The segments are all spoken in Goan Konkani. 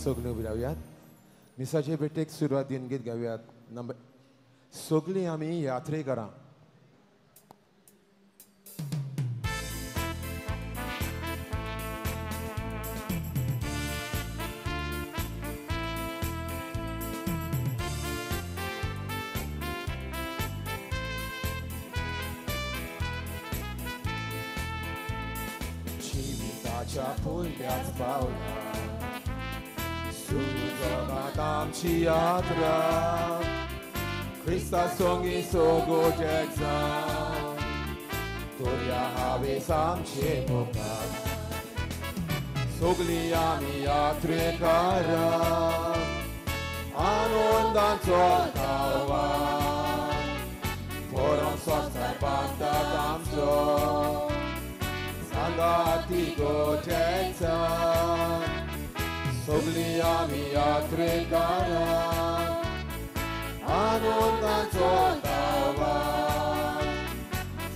सगळीं उबी रावयात. मिसाचे भेटेक सुरवात दिन गीत गावयात. नंबर सगळीं आमी यात्रेकरां. जिविताच्या पयल्याच पावलार सुरू आमची यात्रा क्रिस्ता सोंगी सोगोजेक जावन तोरया हावेस आमचे मुखार. सगळीं आमी यात्रेकारां आनंदान चलता वाट परम संवसार बांदतात आमचो सांगाती गोजेचा. सगळीं आमी यात्रेकारां आनंदान चलता वाट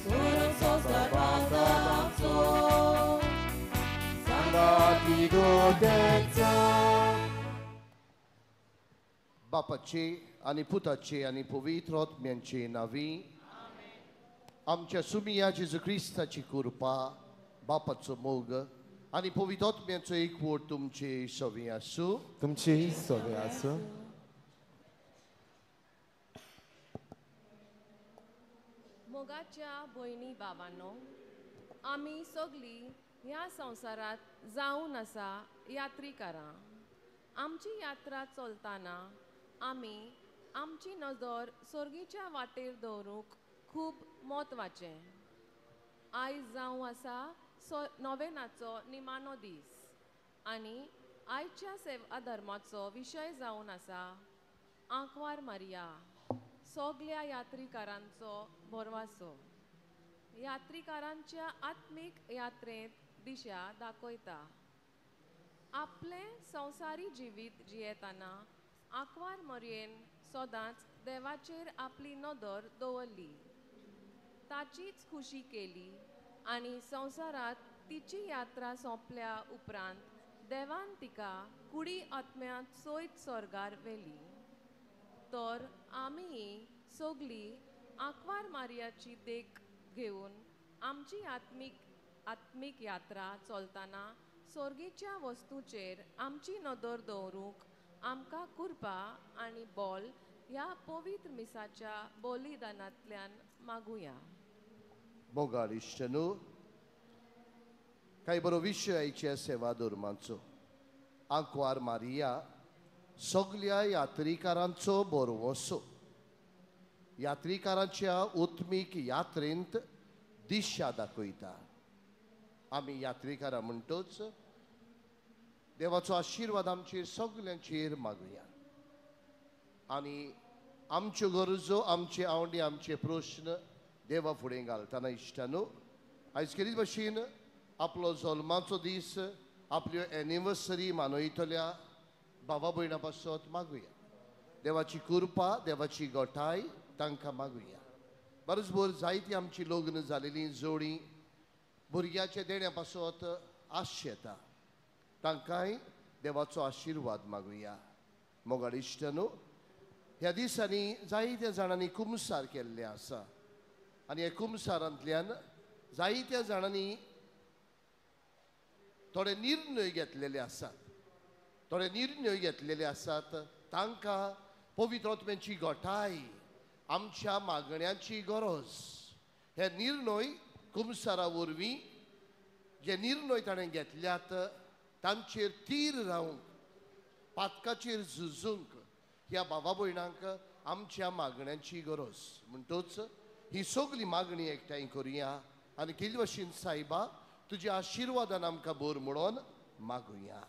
परम संवसार बांदतात आमचो सांगाती गोजेचा. बापाचे आनी पुताचे आनी पवित्र आत्म्यांचे नांवी आमच्या सुमिया जेजू क्रिस्ताची कृपा, बापाचो मोग आनी पवित्र आत्म्याचो एकवट तुमचे सवी आसूं. तुमची सवी आसूं. मोगाच्या भयणी बाबांनो, आमी सगळीं ह्या संवसारांत जावन आसा यात्रीकारां. आमची यात्रा चलतना आमी आमची नदर सर्गीच्या वाटेर दवरूंक खूब म्हत्वाचें. आयज जावं आसा नोवेनाचो निमाणो दीस आनी आयच्या सेवा धर्माचो विशय जावन आसा आंकवार मारिया, सगल्या यात्रीकारांचो भरवासो. यात्रीकारांच्या आत्मीक यात्रेंत दिशा दाखयता. आपलें संवसारी जिवीत जियेतना आंकवार मरयेन सदांच देवाचेर आपली नदर दवरली, ताचीच खुशी केली आनी संवसारांत तिची यात्रा सोंपल्या उपरांत देवान तिका कुडी आत्म्यांत सयत स्वर्गार व्हेली. तर आमी सगळीं आंकवार मारियाची देख घेवन आमची आत्मीक यात्रा चलतना स्वर्गीच्या वस्तूचेर आमची नदर दवरूंक आमकां कृपा आनी बोल ह्या पवित्र मिसाच्या बलिदानांतल्यान मागुया. मोगाळ इश्टनू, कांय बरो विशय आयच्या सेवा धर्माचो. आंकवार मारिया सगल्या यात्रीकारांचो भरवंसो. यात्रीकारांच्या उत्मीक यात्रेंत दिशा दाखयता. आमी यात्रीकारां म्हणटच देवाचो आशिर्वाद आमचेर सगल्यांचेर मागुया आनी आमच्यो गरजो, आमचे आवडी, आमचे प्रश्न देवा फुडें घालतना इश्टानू आयज केलीच भशेन आपलो जल्माचो दीस, आपल्यो एनिवर्सरी मनयतल्या बाबा भयणा पासत मागुया. देवाची कृपा, देवाची गोठाय तांकां मागुया. बरोबर जायती आमची लग्न जालेली जोडी भुरग्याच्या देण्या पासत आशेता, तांकांय देवाचो आशिर्वाद मागुया. मोगाळ इश्टानू, ह्या दिसांनी जायत्या जाणांनी कुमसार केल्ले आसा आनी ह्या कुमसारांतल्यान जायत्या जाणांनी थोडे निर्णय घेतलेले आसात. थोडे निर्णय घेतलेले आसात तांकां पवित्र आत्म्याची गोठाय, आमच्या मागण्यांची गरज. हे निर्णय कुमसारा वरवीं जे निर्णय ताणें घेतल्यात तांचेर तीर रावंक, पातकाचेर झुजूंक ह्या बाबा भयणांक आमच्या मागण्यांची गरज. म्हणटच ही सगळी मागणी एकठांय करुया आनी केल्ले भशेन सायबा तुज्या आशिर्वादान आमकां भर म्हणून मागुया.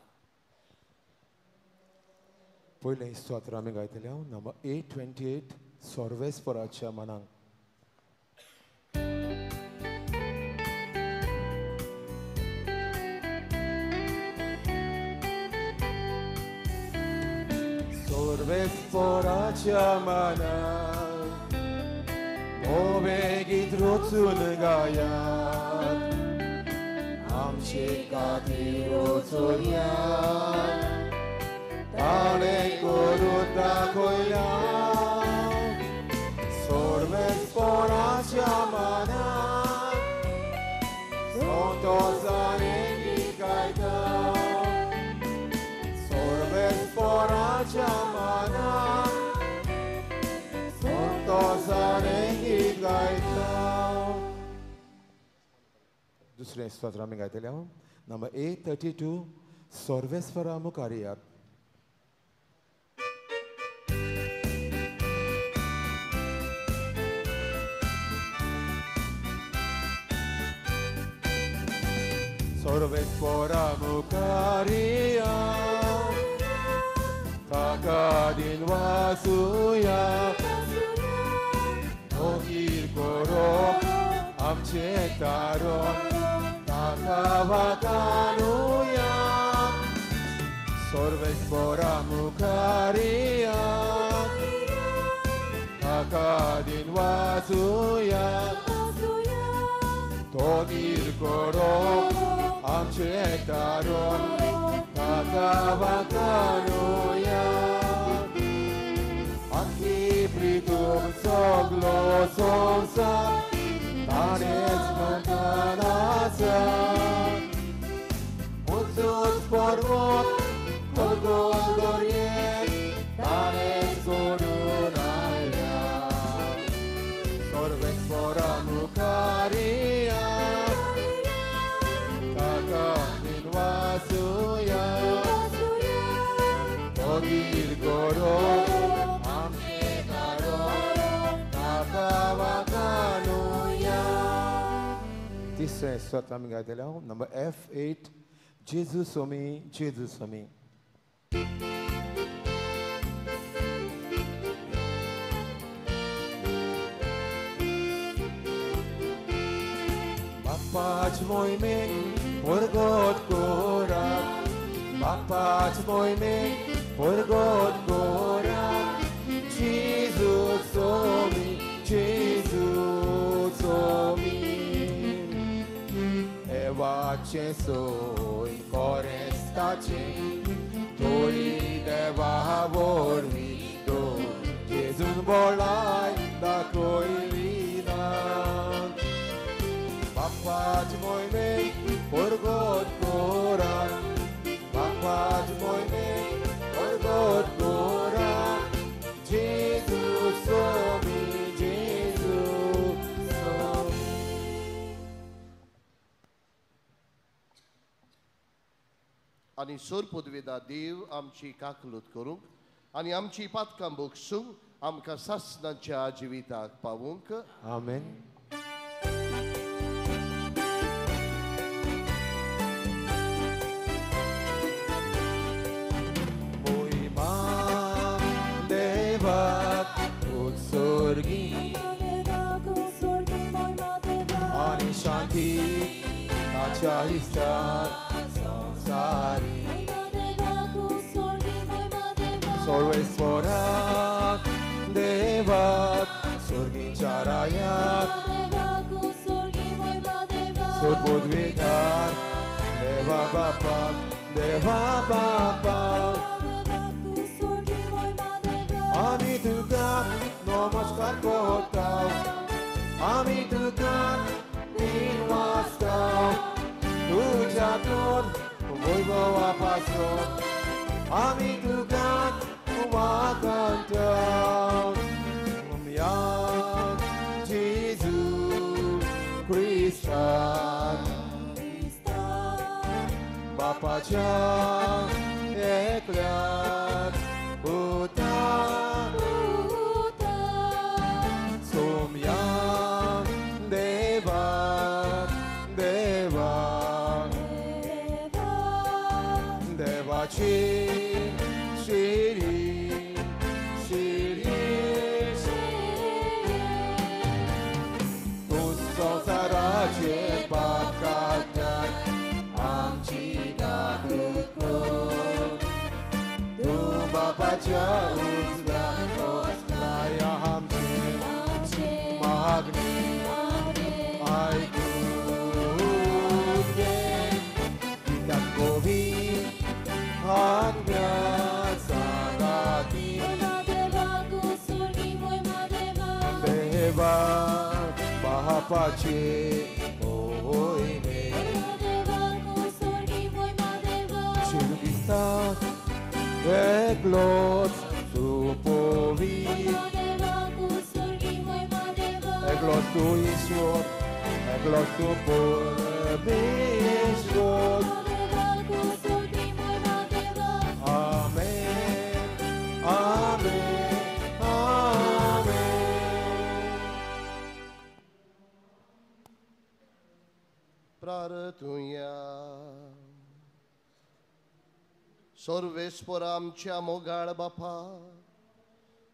पयलें स्तोत्र आमी गायतले नंबर 828 सर्वेस्पराच्या मनांक. सर्वेस्पराच्या मनाक नवें गीत रचून गायात, आमचे खातीर रचुया देवाच्या मानाक संतोषाने गीत गायता. दुसरें स्तोत्र आमी गायतले हांव नंबर 832 सर्वेस्वरा मुखार येयात. सर्वेस्वरा मुखार येयात, ताका दिन वासूया, तोगीर करो आमचें तारण, ताका वाकानुया. सर्वेस्वरा मुखार येयात, ताका दिन वासूया, तोगीर करो आमचें तारण, ताका वाकानुया. आखी प्रितूम सगलो संवसार ताणेंच म्हणटान आसा, उंच उंच पर्वत खोल दर्ये ताणेंच सोडून आयल्या. सर्वेस्वरा मुखार येयात, ताका दिन वासूया, तोगीर करो आमचें तारण, ताका वाकानुया. तिसरें स्तोत्र आमी गायतले हांव नंबर F8 जेजू स्वामी जेजू स्वामी. बापाच मोहिमेक परगट कोरात, बापाच मोहिमेक परगट कोरात, जेजू स्वामी जेजू स्वामी. देवाचें सोय कोरेस्ताचें तोरी देवा वरवीं तो जेजून बोलाय दाखयली ना. बापाच मोहिमेक परगट कोरात, बापाच मोहिमेक परगट कोरात, जेजू स्वामी जेजू स्वामी. आनी सोर पदवेदा देव आमची काकलूत करूंक आनी आमची पातकां भोगसूंक आमकां सासणाच्या जिविताक पावूंक. आमेन. मोहिमा देवाक उत्सर्गी आनी शांती ताच्या इश्टाक संवसारी. सर्वेस्वराक देवाक स्वर्गीच्या रायाक सोदबुदविकार देवा बापाक देवा बापाक आमी तुका नमस्कार करता, आमी तुका दिन वाचता, तुज्या तून वैभवा पासून आमी तुका वागता. जेजू क्रिस्तान बापाच्या एकल्याक पुता, सोम्या देवा देवा देवाची शिरी शिरी तूं संवसाराचे पाप काडटाय आमची जागृत कर, तूं बापाच्या उजव्या बसलाय आमचे मागणे आयकून घे, कित्याक कोवी आज्ञा सांगाती देवा बापाचे मोहिमे. जेजू क्रिस्ताक एकलोच तूं पवित्र, एकलोच तूं ईश्वर, एकलोच तूं परमेश्वर. आमेन, आमेन, आमेन. प्रार्थुया. सर्वेस्पर आमच्या मोगाळ बापा,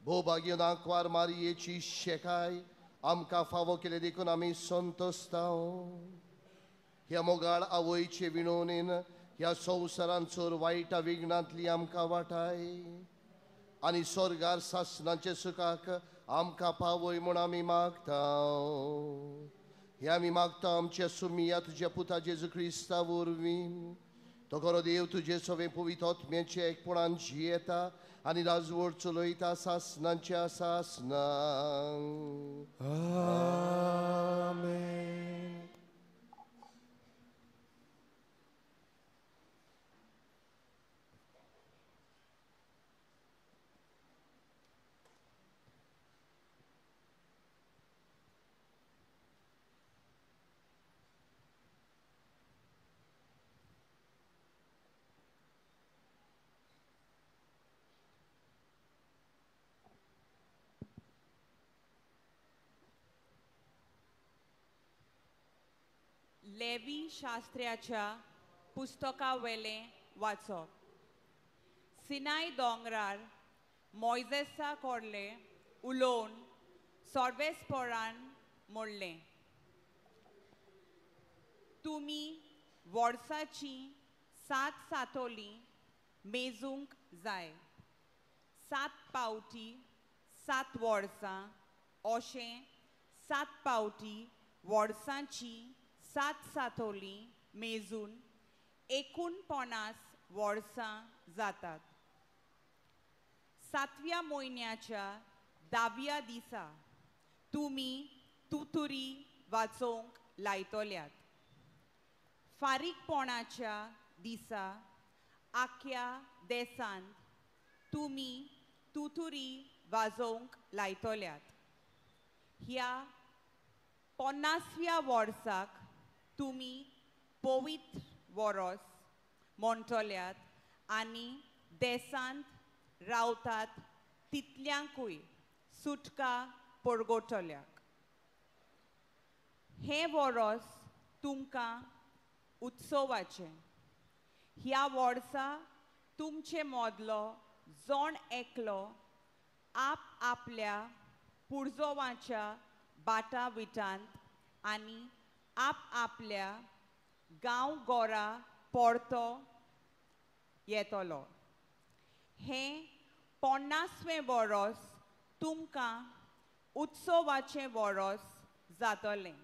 भोवभाग्य नाकवार मारयेची शेकाय आमकां फावो केले देखून आमी संतोस्तांव. ह्या मोगाळ आवयचे विणोवणेन ह्या संवसारान चड वायटा विघ्नांतली आमकां वाटाय आनी स्वर्गार सासणाचे सुखाक आमकां पावय म्हूण आमी मागता. हे आमी मागता आमच्या सुमिया तुज्या पुता जेजू क्रिस्ता वरवीं. तो खरो देव तुजे सवे पवित्र आत्म्याचे एकपणान जियेता आनी राजवट चलयता सासणाच्या सासणांक. आमेन. लेवी शास्त्र्याच्या पुस्तकावेलें वाचप. सिनाय दोंगरार मोयजेसा कोडले उलोवन सर्वेस्परान म्हणलें, तुमी वर्साचीं 7 सातोलीं मेजूंक जाय. 7 पावटी 7 वर्सां अशें 7 पावटी वर्सांचीं 7 सातोलीं मेजून 49 वर्सां जातात. 7व्या म्हयन्याच्या 10व्या दिसा तुमी तुतुरी वाचोवंक लायतल्यात. फारीकपणाच्या दिसा आख्या देसांत तुमी तुतुरी वाजोवंक लायतल्यात. ह्या 50व्या वर्साक तुमी पवित्र वरोस म्हणटल्यात आनी देसांत रावतात तितल्यांकूय सुटका परगटल्याक. हें वरोस तुमकां उत्सवाचें. ह्या वर्सा तुमचे मदलो जण एकलो आप आपल्या पुर्जोवाच्या बाटा विटांत आनी आप आपल्या गांव गोरा परतो येतलो. हें 50वें वरोस तुमकां उत्सवाचें वरोस जातलें.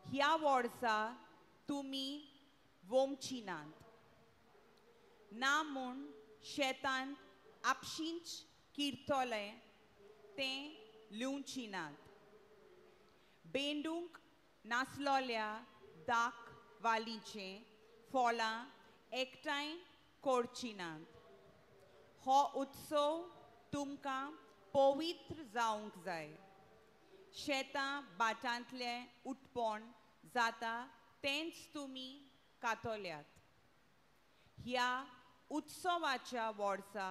ह्या वर्सा तुमी वोमची नात ना म्हूण शेतांत आपशींच किरतलें तें लिवची नात. बेंडूंक नासलोल्या दाक वालीचें फळां एकठांय करची नात. हो उत्सव तुमकां पवित्र जावंक जाय. शेतां भाटांतलें उटपण जाता तेंच तुमी कातल्यात. ह्या उत्सवाच्या वर्सा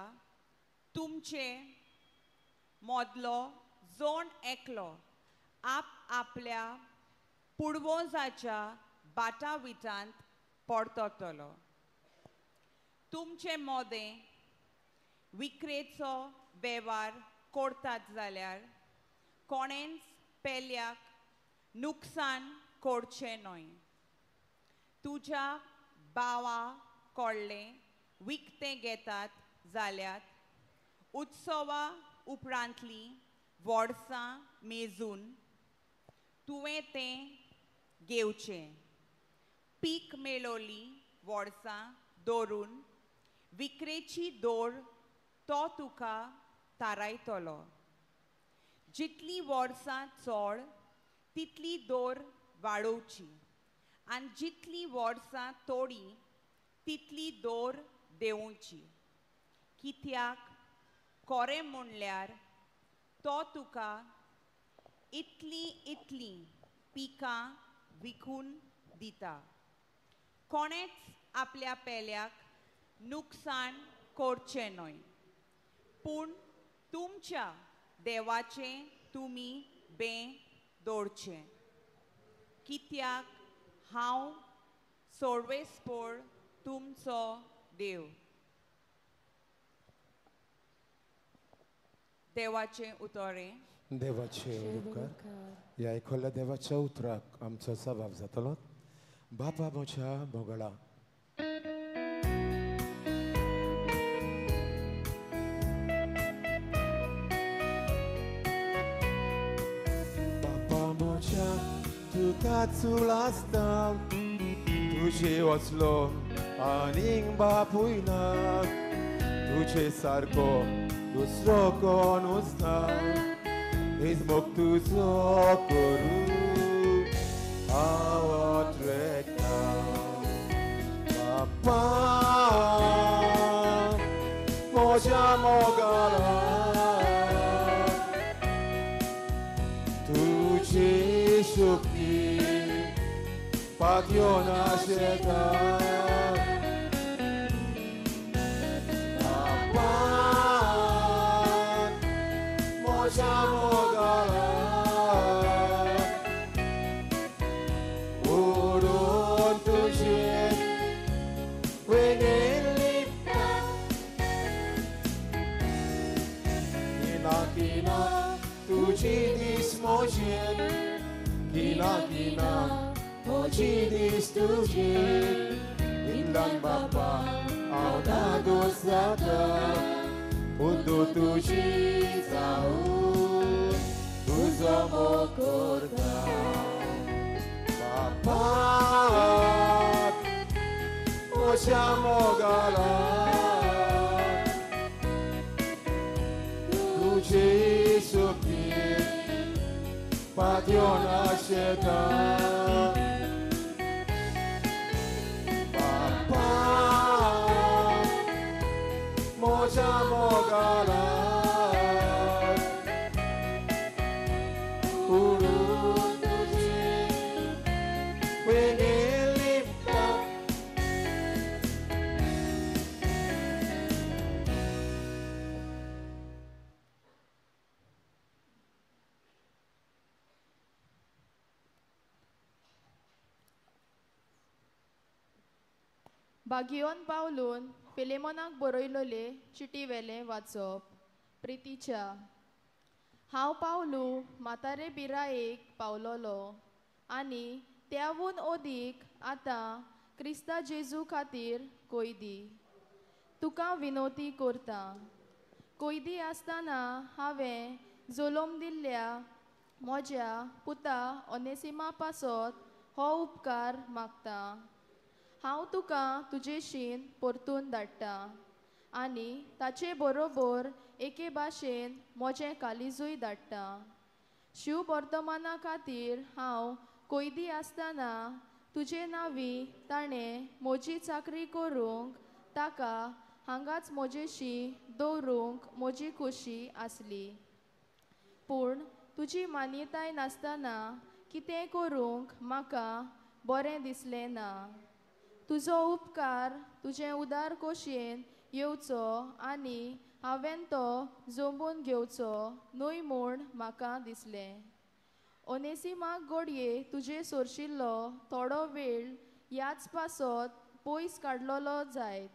तुमचे मदलो जण एकलो आप आपल्या पुर्वजाच्या बाटा विटांत परततलो. तुमचे मदें विक्रेचो वेव्हार करतात जाल्यार कोणेंच पेल्याक नुकसान करचें न्हय. तुज्या भावा कडलें विकतें घेतात जाल्यार उत्सवा उपरांतलीं वर्सां मेजून तुवें तें घेवचें. पीक मेळोली वर्सां दवरून विक्रेची दोर तो तुका थारायतलो. जितलीं वर्सां चड तितली दोर वाडोवची आनी जितलीं वर्सां थोडीं तितली दोर देंवोवची. कित्याक कोरें म्हणल्यार तो तुका इतलीं इतलीं पिकां विकून दिता. कोणेच आपल्या पेल्याक नुकसान करचें न्हय, पूण तुमच्या देवाचें तुमी बें दवरचें. कित्याक हांव सोडवेस्पोर तुमचो देव. देवाचें उतरें. देवाचे उपकार. ह्या आयकल्ल्या देवाच्या उतराक आमचो सबाव जातलो. बापा म्हज्या मोगळा, बापा म्हज्या तुका चूल आसता, तुजे वचलो आनीक बापूय ना, तुजे सारको दुसरो कोणूच ना, हेच मोग तुजो करूं हांव अट्रेक्टा. बापा म्हज्या मोगाला तुजी शक्ती पातयो नाशेता. बापा म्हज्या मोगाला उडून तुजें वेगें लिपता. किना किना तुजी दीस म्हजें, किना किना म्हजी दीस तुजी, इतल्यान बापा हांव धादोस जाता, उदो तुजी जावन तुजो मोग करता. बापा म्हज्या मोगाला तुजी शक्ती पातयो नाशेता. बापा म्हज्या मोगाला उडून तुजें वेगें लिपता. बागियोन पावलून फिलेमोनाक बरयलोले चिटी वेलें वाचप. प्रितीच्या, हांव पावलू म्हातारे बिरायेक पावलोलो आनी त्यावून ओदीक आतां क्रिस्ता जेजू खातीर कोयदी. तुका विनोती करता. कोयदी आसतना हांवें जलोम दिल्ल्या म्हज्या पुता ओनेसिमा पासत हो उपकार मागता. हांव तुका तुजेशीन परतून धाडटा आनी ताचे बरोबर एके भाशेन म्हजें कालिजूय धाडटा. शिव वर्तमाना खातीर हांव कोयदी आसतना तुजे नांवी ताणें म्हजी चाकरी करूंक ताका हांगाच म्हजेशी दवरूंक म्हजी खोशी आसली. पूण तुजी मान्यताय नासतना कितें करूंक म्हाका बरें दिसलें ना. तुजो उपकार तुजें उदार खोशयेन येवचो आनी हांवें तो जमून घेवचो न्हय म्हूण म्हाका दिसलें. ओनेसिमाक घडये तुजे सोरशिल्लो थोडो वेळ ह्याच पासत पयस काडलेलो जायत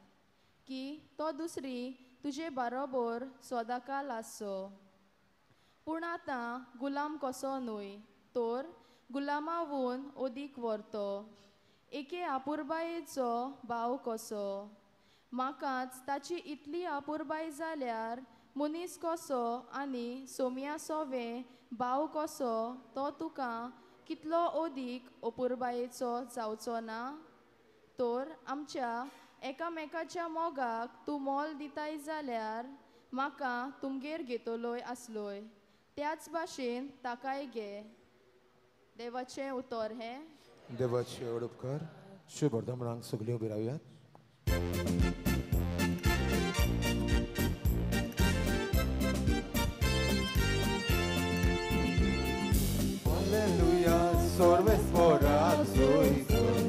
की तो दुसरी तुजे बरोबर सदांकाल आसचो. पूण आतां गुलाम कसो न्हय तर गुलामावून अदीक व्हरतो, एके आपुरबायेचो भाव कसो. म्हाकाच ताची इतली आपुरबाय जाल्यार मनीस कसो आनी सोम्या सोवे भाव कसो तो तुका कितलो अदीक अपुरबायेचो जावचो ना. तर आमच्या एकामेकाच्या मोगाक तूं मोल दिताय जाल्यार म्हाका तुमगेर घेतलोय आसलोय, त्याच भाशेन ताकाय घे. देवाचें उतर हें. देवाचे उपकार. शुभ वर्धमानांक सगळ्यो उबी रावयात. सर्वेस्पराक जय जय.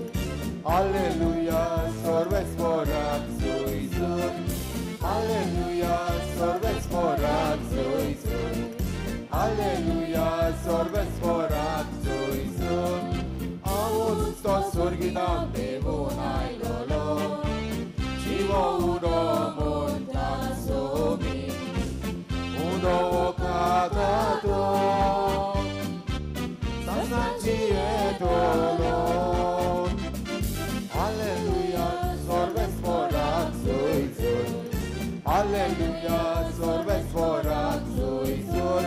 Alleluia, सर्वेस्पराक जय जय. Alleluia, सर्वेस्पराक जय जय. Alleluia, सर्वेस्पराक जय जय. आवोच तो स्वर्गिताक देवून आयलोलो, जिवो उरो म्हणटा सोमी, उदो खाता तो सांसाची येतलो. Alleluia, सर्वेस्पराक जय जय. Alleluia, सर्वेस्पराक जय जय.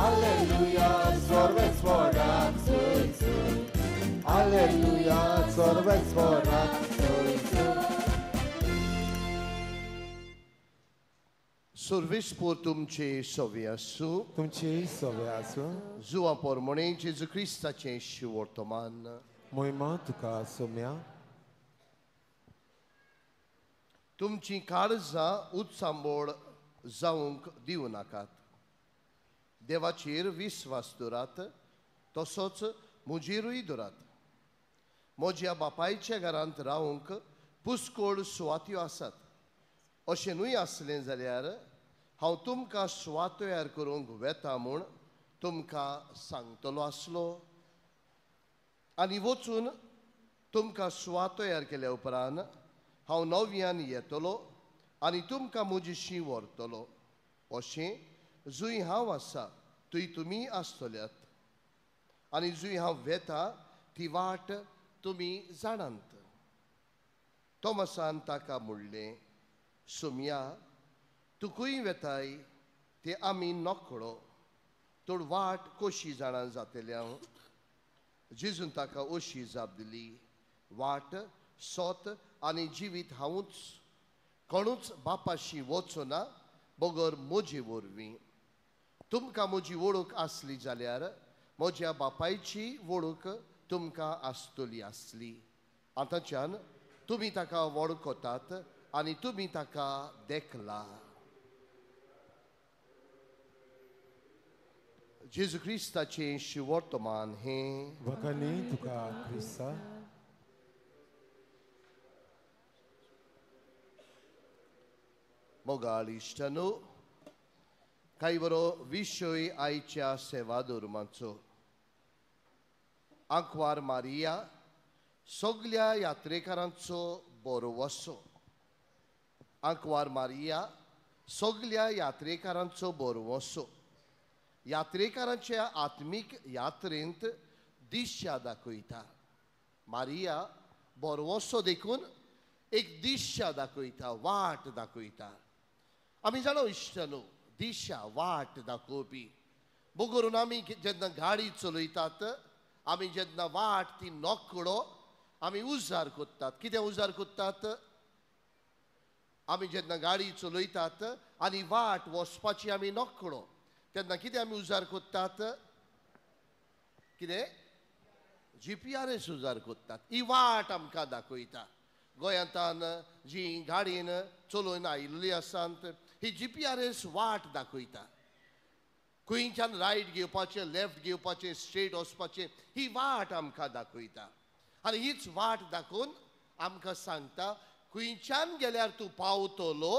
Alleluia, सर्वेस्पराक जय जय. Alleluia, सर्वेस्पराक जय जय. सर्वेस्पोर तुमचे सवे आसूं. तुमचे सवे आसूं. जुआ पोरमणे जेजू क्रिस्ताचें शिवर्तमान. मोहिमा तुका सोम्या. तुमची काळजां उत्सांबोळ जावंक दिवं नाकात. देवाचेर विस्वास दवरात, तसोच म्हजेरूय दवरात. म्हज्या बापायच्या घरांत रावंक पुस्कोळ सुवात्यो आसात. अशें न्हय आसलें जाल्यार हांव तुमकां सुवात तयार करूंक वेता म्हूण तुमकां सांगतलो आसलो. आनी वचून तुमकां सुवात तयार केल्या उपरांत हांव नव्यान येतलो आनी तुमकां म्हजीशी व्हरतलो. अशें जंय हांव आसा थंय तुमी आसतल्यात, आनी जंय हांव वेता ती वाट तुमी जाणात. तोमसान ताका म्हणलें, सोम्या, तूं खंय वेताय तें आमी नकळो, तर वाट कशी जाणा जातली हांव? जेजून ताका अशी जाप दिली, वाट, सोत आनी जिवीत हांवूच. कोणूच बापाशी वचना बगर म्हजे वरवीं. तुमकां म्हजी वळख आसली जाल्यार म्हज्या बापायची वळख तुमकां आसतली आसली. आतांच्यान तुमी ताका वळखतात आनी तुमी ताका देखला. जेजू क्रिस्ताचें शिवर्तमान हें. वखणी तुका क्रिस्ता. मोगाळ इश्टानो, कांय बरो विशय आयच्या सेवा धर्माचो. आंकवार मारिया सगल्या यात्रेकारांचो बरो वसो. आंकवार मारिया सगल्या यात्रेकारांचो बरो वसो. यात्रेकारांच्या आत्मीक यात्रेंत दिशा दाखयता. मारिया बरो वसो देखून एक दिशा दाखयता, वाट दाखयता. आमी जाणा इश्टानो, दिशा वाट दाखोवपी. बगरून आमी जेन्ना गाडी चलयतात, आमी जेन्ना वाट ती नकळो आमी उजार कोत्तात. कितें उजार कोत्तात? आमी जेन्ना गाडी चलयतात आनी वाट वचपाची आमी नकळो, तेन्ना कितें आमी उजार कोत्तात? कितें? GPRS उजार कोत्तात. ही वाट आमकां दाखयता. गोंयांतान जी गाडयेन चलोवन आयिल्ली आसात ही GPRS वाट दाखयता. खंयच्यान रायट घेवपाचें, लेफ्ट घेवपाचें, स्ट्रेट वचपाचें, ही वाट आमकां दाखयता. आनी हीच वाट दाखोवन आमकां सांगता खंयच्यान गेल्यार तूं पावतलो,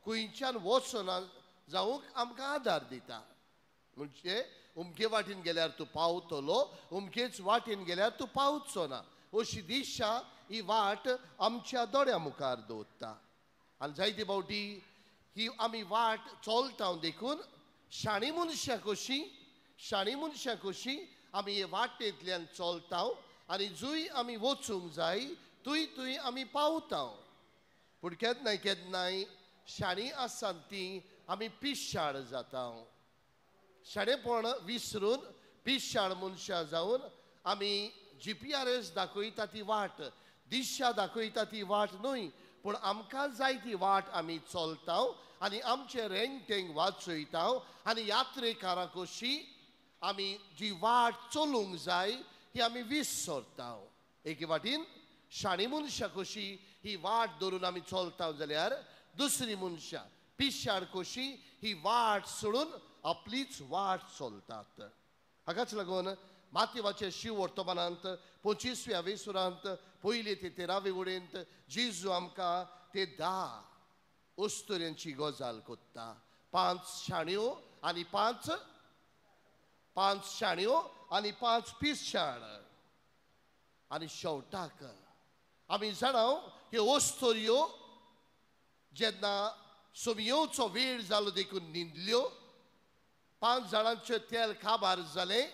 खंयच्यान वचना जावंक आमकां आदार दिता. म्हणजे उमके वाटेन गेल्यार तूं पावतलो, उमकेच वाटेन गेल्यार तूं पावचो ना, अशी दिशा ही वाट आमच्या दोळ्या मुखार दवरता. आनी जायते फावटी ही आमी वाट चलता देखून शाणी मनशां कशीं आमी हे वाटेंतल्यान चलता आनी जंय आमी वचूंक जाय थंय थंय आमी पावता. पूण केन्नाय केन्नाय शाणी आसात ती आमी पिशाळ जाता. शाणेपण विसरून पिशाळ मनशां जावन आमी GPRS दाखयता ती वाट, दिशा दाखयता ती वाट न्हय, पूण आमकां जाय ती वाट आमी चलता आनी आमचें रेंगटेंग वाचयता आनी यात्रेकारां कशी आमी जी वाट चलूंक जाय ही आमी विसरता. एके वाटेन शाणी मनशां कशी ही वाट धरून आमी चलता जाल्यार दुसरी मनशां पिशाळ कशी ही वाट सोडून आपलीच वाट चलतात. हाकाच लागून मातेवाचे शिव वर्तमानांत 25व्या वेसुरांत पयले ते 13वे वळींत जेजू आमकां ते 10 अस्तुऱ्यांची गजाल कोत्ता. 5 शाण्यो आनी 5 शाण्यो आनी 5 पिशाण. आनी शेवटाक आमी जाणाव ह्यो अस्तुऱ्यो जेन्ना सोमयेवचो वेळ जालो देखून न्हिदल्यो. 5 जाणांचें तेल काबार जालें,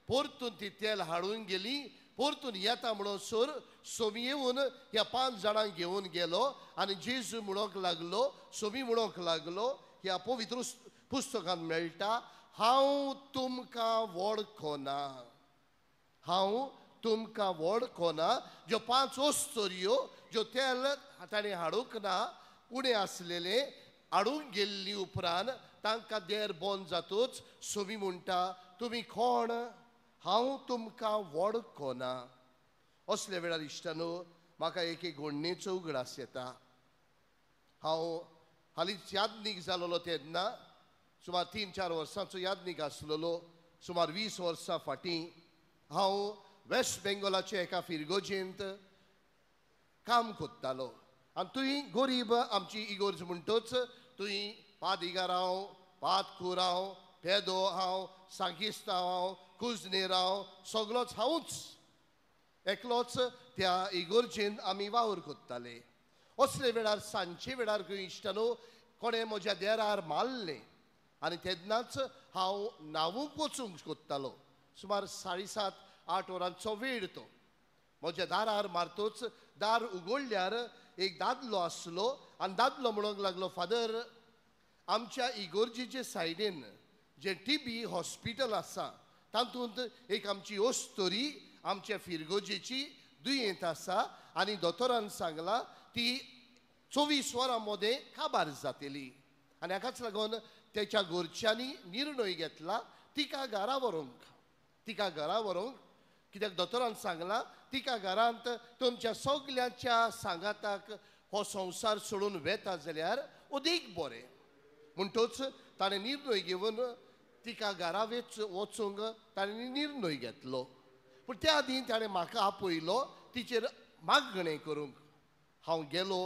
परतून ती तेल हाडून गेली. परतून येता म्हणसर सोमी येवन ह्या 5 जाणांक घेवन गेलो आनी जेजू म्हणूंक लागलो, सोमी म्हणूंक लागलो, ह्या पवित्र पुस्तकांत मेळटा, हांव तुमकां वळखना, हांव तुमकां वळखना. ज्यो 5 अस्तुऱ्यो ज्यो तेल ताणें हाडूंक ना, उणें आसलेलें हाडूंक गेल्ली उपरांत तांकां देर बंद जातूच सोमी म्हणटा, तुमी कोण? हांव तुमकां वळखना. असल्या वेळार इश्टानो म्हाका एक एक घडणेचो उगडास येता. हांव हालींच यादनीक जालोलो तेन्ना सुमार 3-4 वर्सांचो यादनीक आसलेलो. सुमार 20 वर्सां फाटीं हांव वेस्ट बेंगॉलाच्या एका फिरगोजेंत काम कोत्तालो. आनी तुंय गरीब आमची इगोर्ज म्हणटच तुंय पादिगार हांव, पादकूर हांव, पेदो हांव, सांगिस्तांव हांव, कुजनेर हांव, सगलोच हांवूच एकलोच त्या इगोर्जेन आमी वावर कोत्ताले. असले वेळार सांजचे वेळार खंय इश्टानो कोणें म्हज्या देरार मारलें आनी तेन्नाच हांव न्हावूंक वचूंक कोत्तालो. सुमार 7:30-8 वरांचो वेळ तो. म्हज्या दारार मारतोच दार उगडल्यार एक दादलो आसलो आनी दादलो म्हणूंक लागलो, फादर, आमच्या इगोर्जेचे सायडीन जें टीबी हॉस्पिटल आसा तातूंत एक आमची अस्तुरी आमच्या फिरगोजेची दुयेंत आसा आनी दोतोरान सांगलां ती 24 वरां मदें काबार जातली. आनी हाकाच लागून तेच्या घरच्यांनी निर्णय घेतला तिका घरा व्हरूंक, तिका घरा व्हरूंक, कित्याक दोतोरान सांगलां तिका घरांत तुमच्या सगल्यांच्या सांगाताक हो संवसार सोडून वेता जाल्यार अदीक बरें. म्हणटच ताणें निर्णय घेवन तिका घरा वचूंक ताणें निर्णय घेतलो. पूण त्या आदीं ताणें म्हाका आपयलो तिचेर मागणें करूंक. हांव गेलो,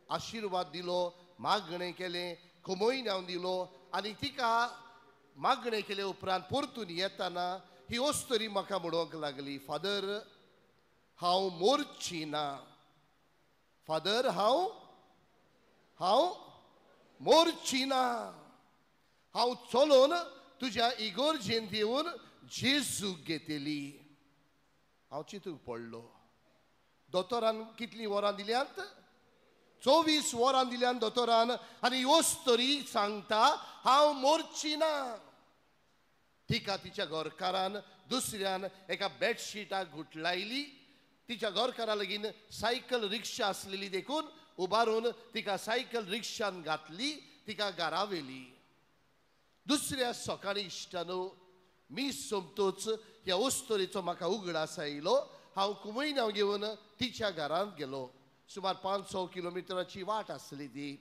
आशिर्वाद दिलो, मागणें केलें, कमयनांव दिलो आनी तिका मागणें केले उपरांत परतून येताना ही अस्तुरी म्हाका म्हणूंक लागली, फादर, हांव मोरची ना, फादर, हांव हांव मोरची ना, हांव चलोन तुज्या इगोर्जेंत येवन जेजूक घेतली. हांव चिंतूंक पडलो. दोतोरान कितलीं वरां दिल्यांत? 24 वरां दिल्यान दोतोरान. आनी अस्तुरी सांगता हांव मोरची ना. तिका तिच्या घरकारान दुसऱ्यान एका बेडशीटाक गुटलायली. तिच्या घरकारा लागीं सायकल रिक्षा आसलेली देखून उबारून तिका सायकल रिक्षान घातली, तिका घरा व्हेली. दुसऱ्या सकाळी इश्टानो मीस सोमतोच ह्या अस्तुरेचो म्हाका उगडास आयलो. हांव कुमयनांव घेवन तिच्या घरांत गेलो. सुमार 500 किलोमिटराची वाट आसली ती.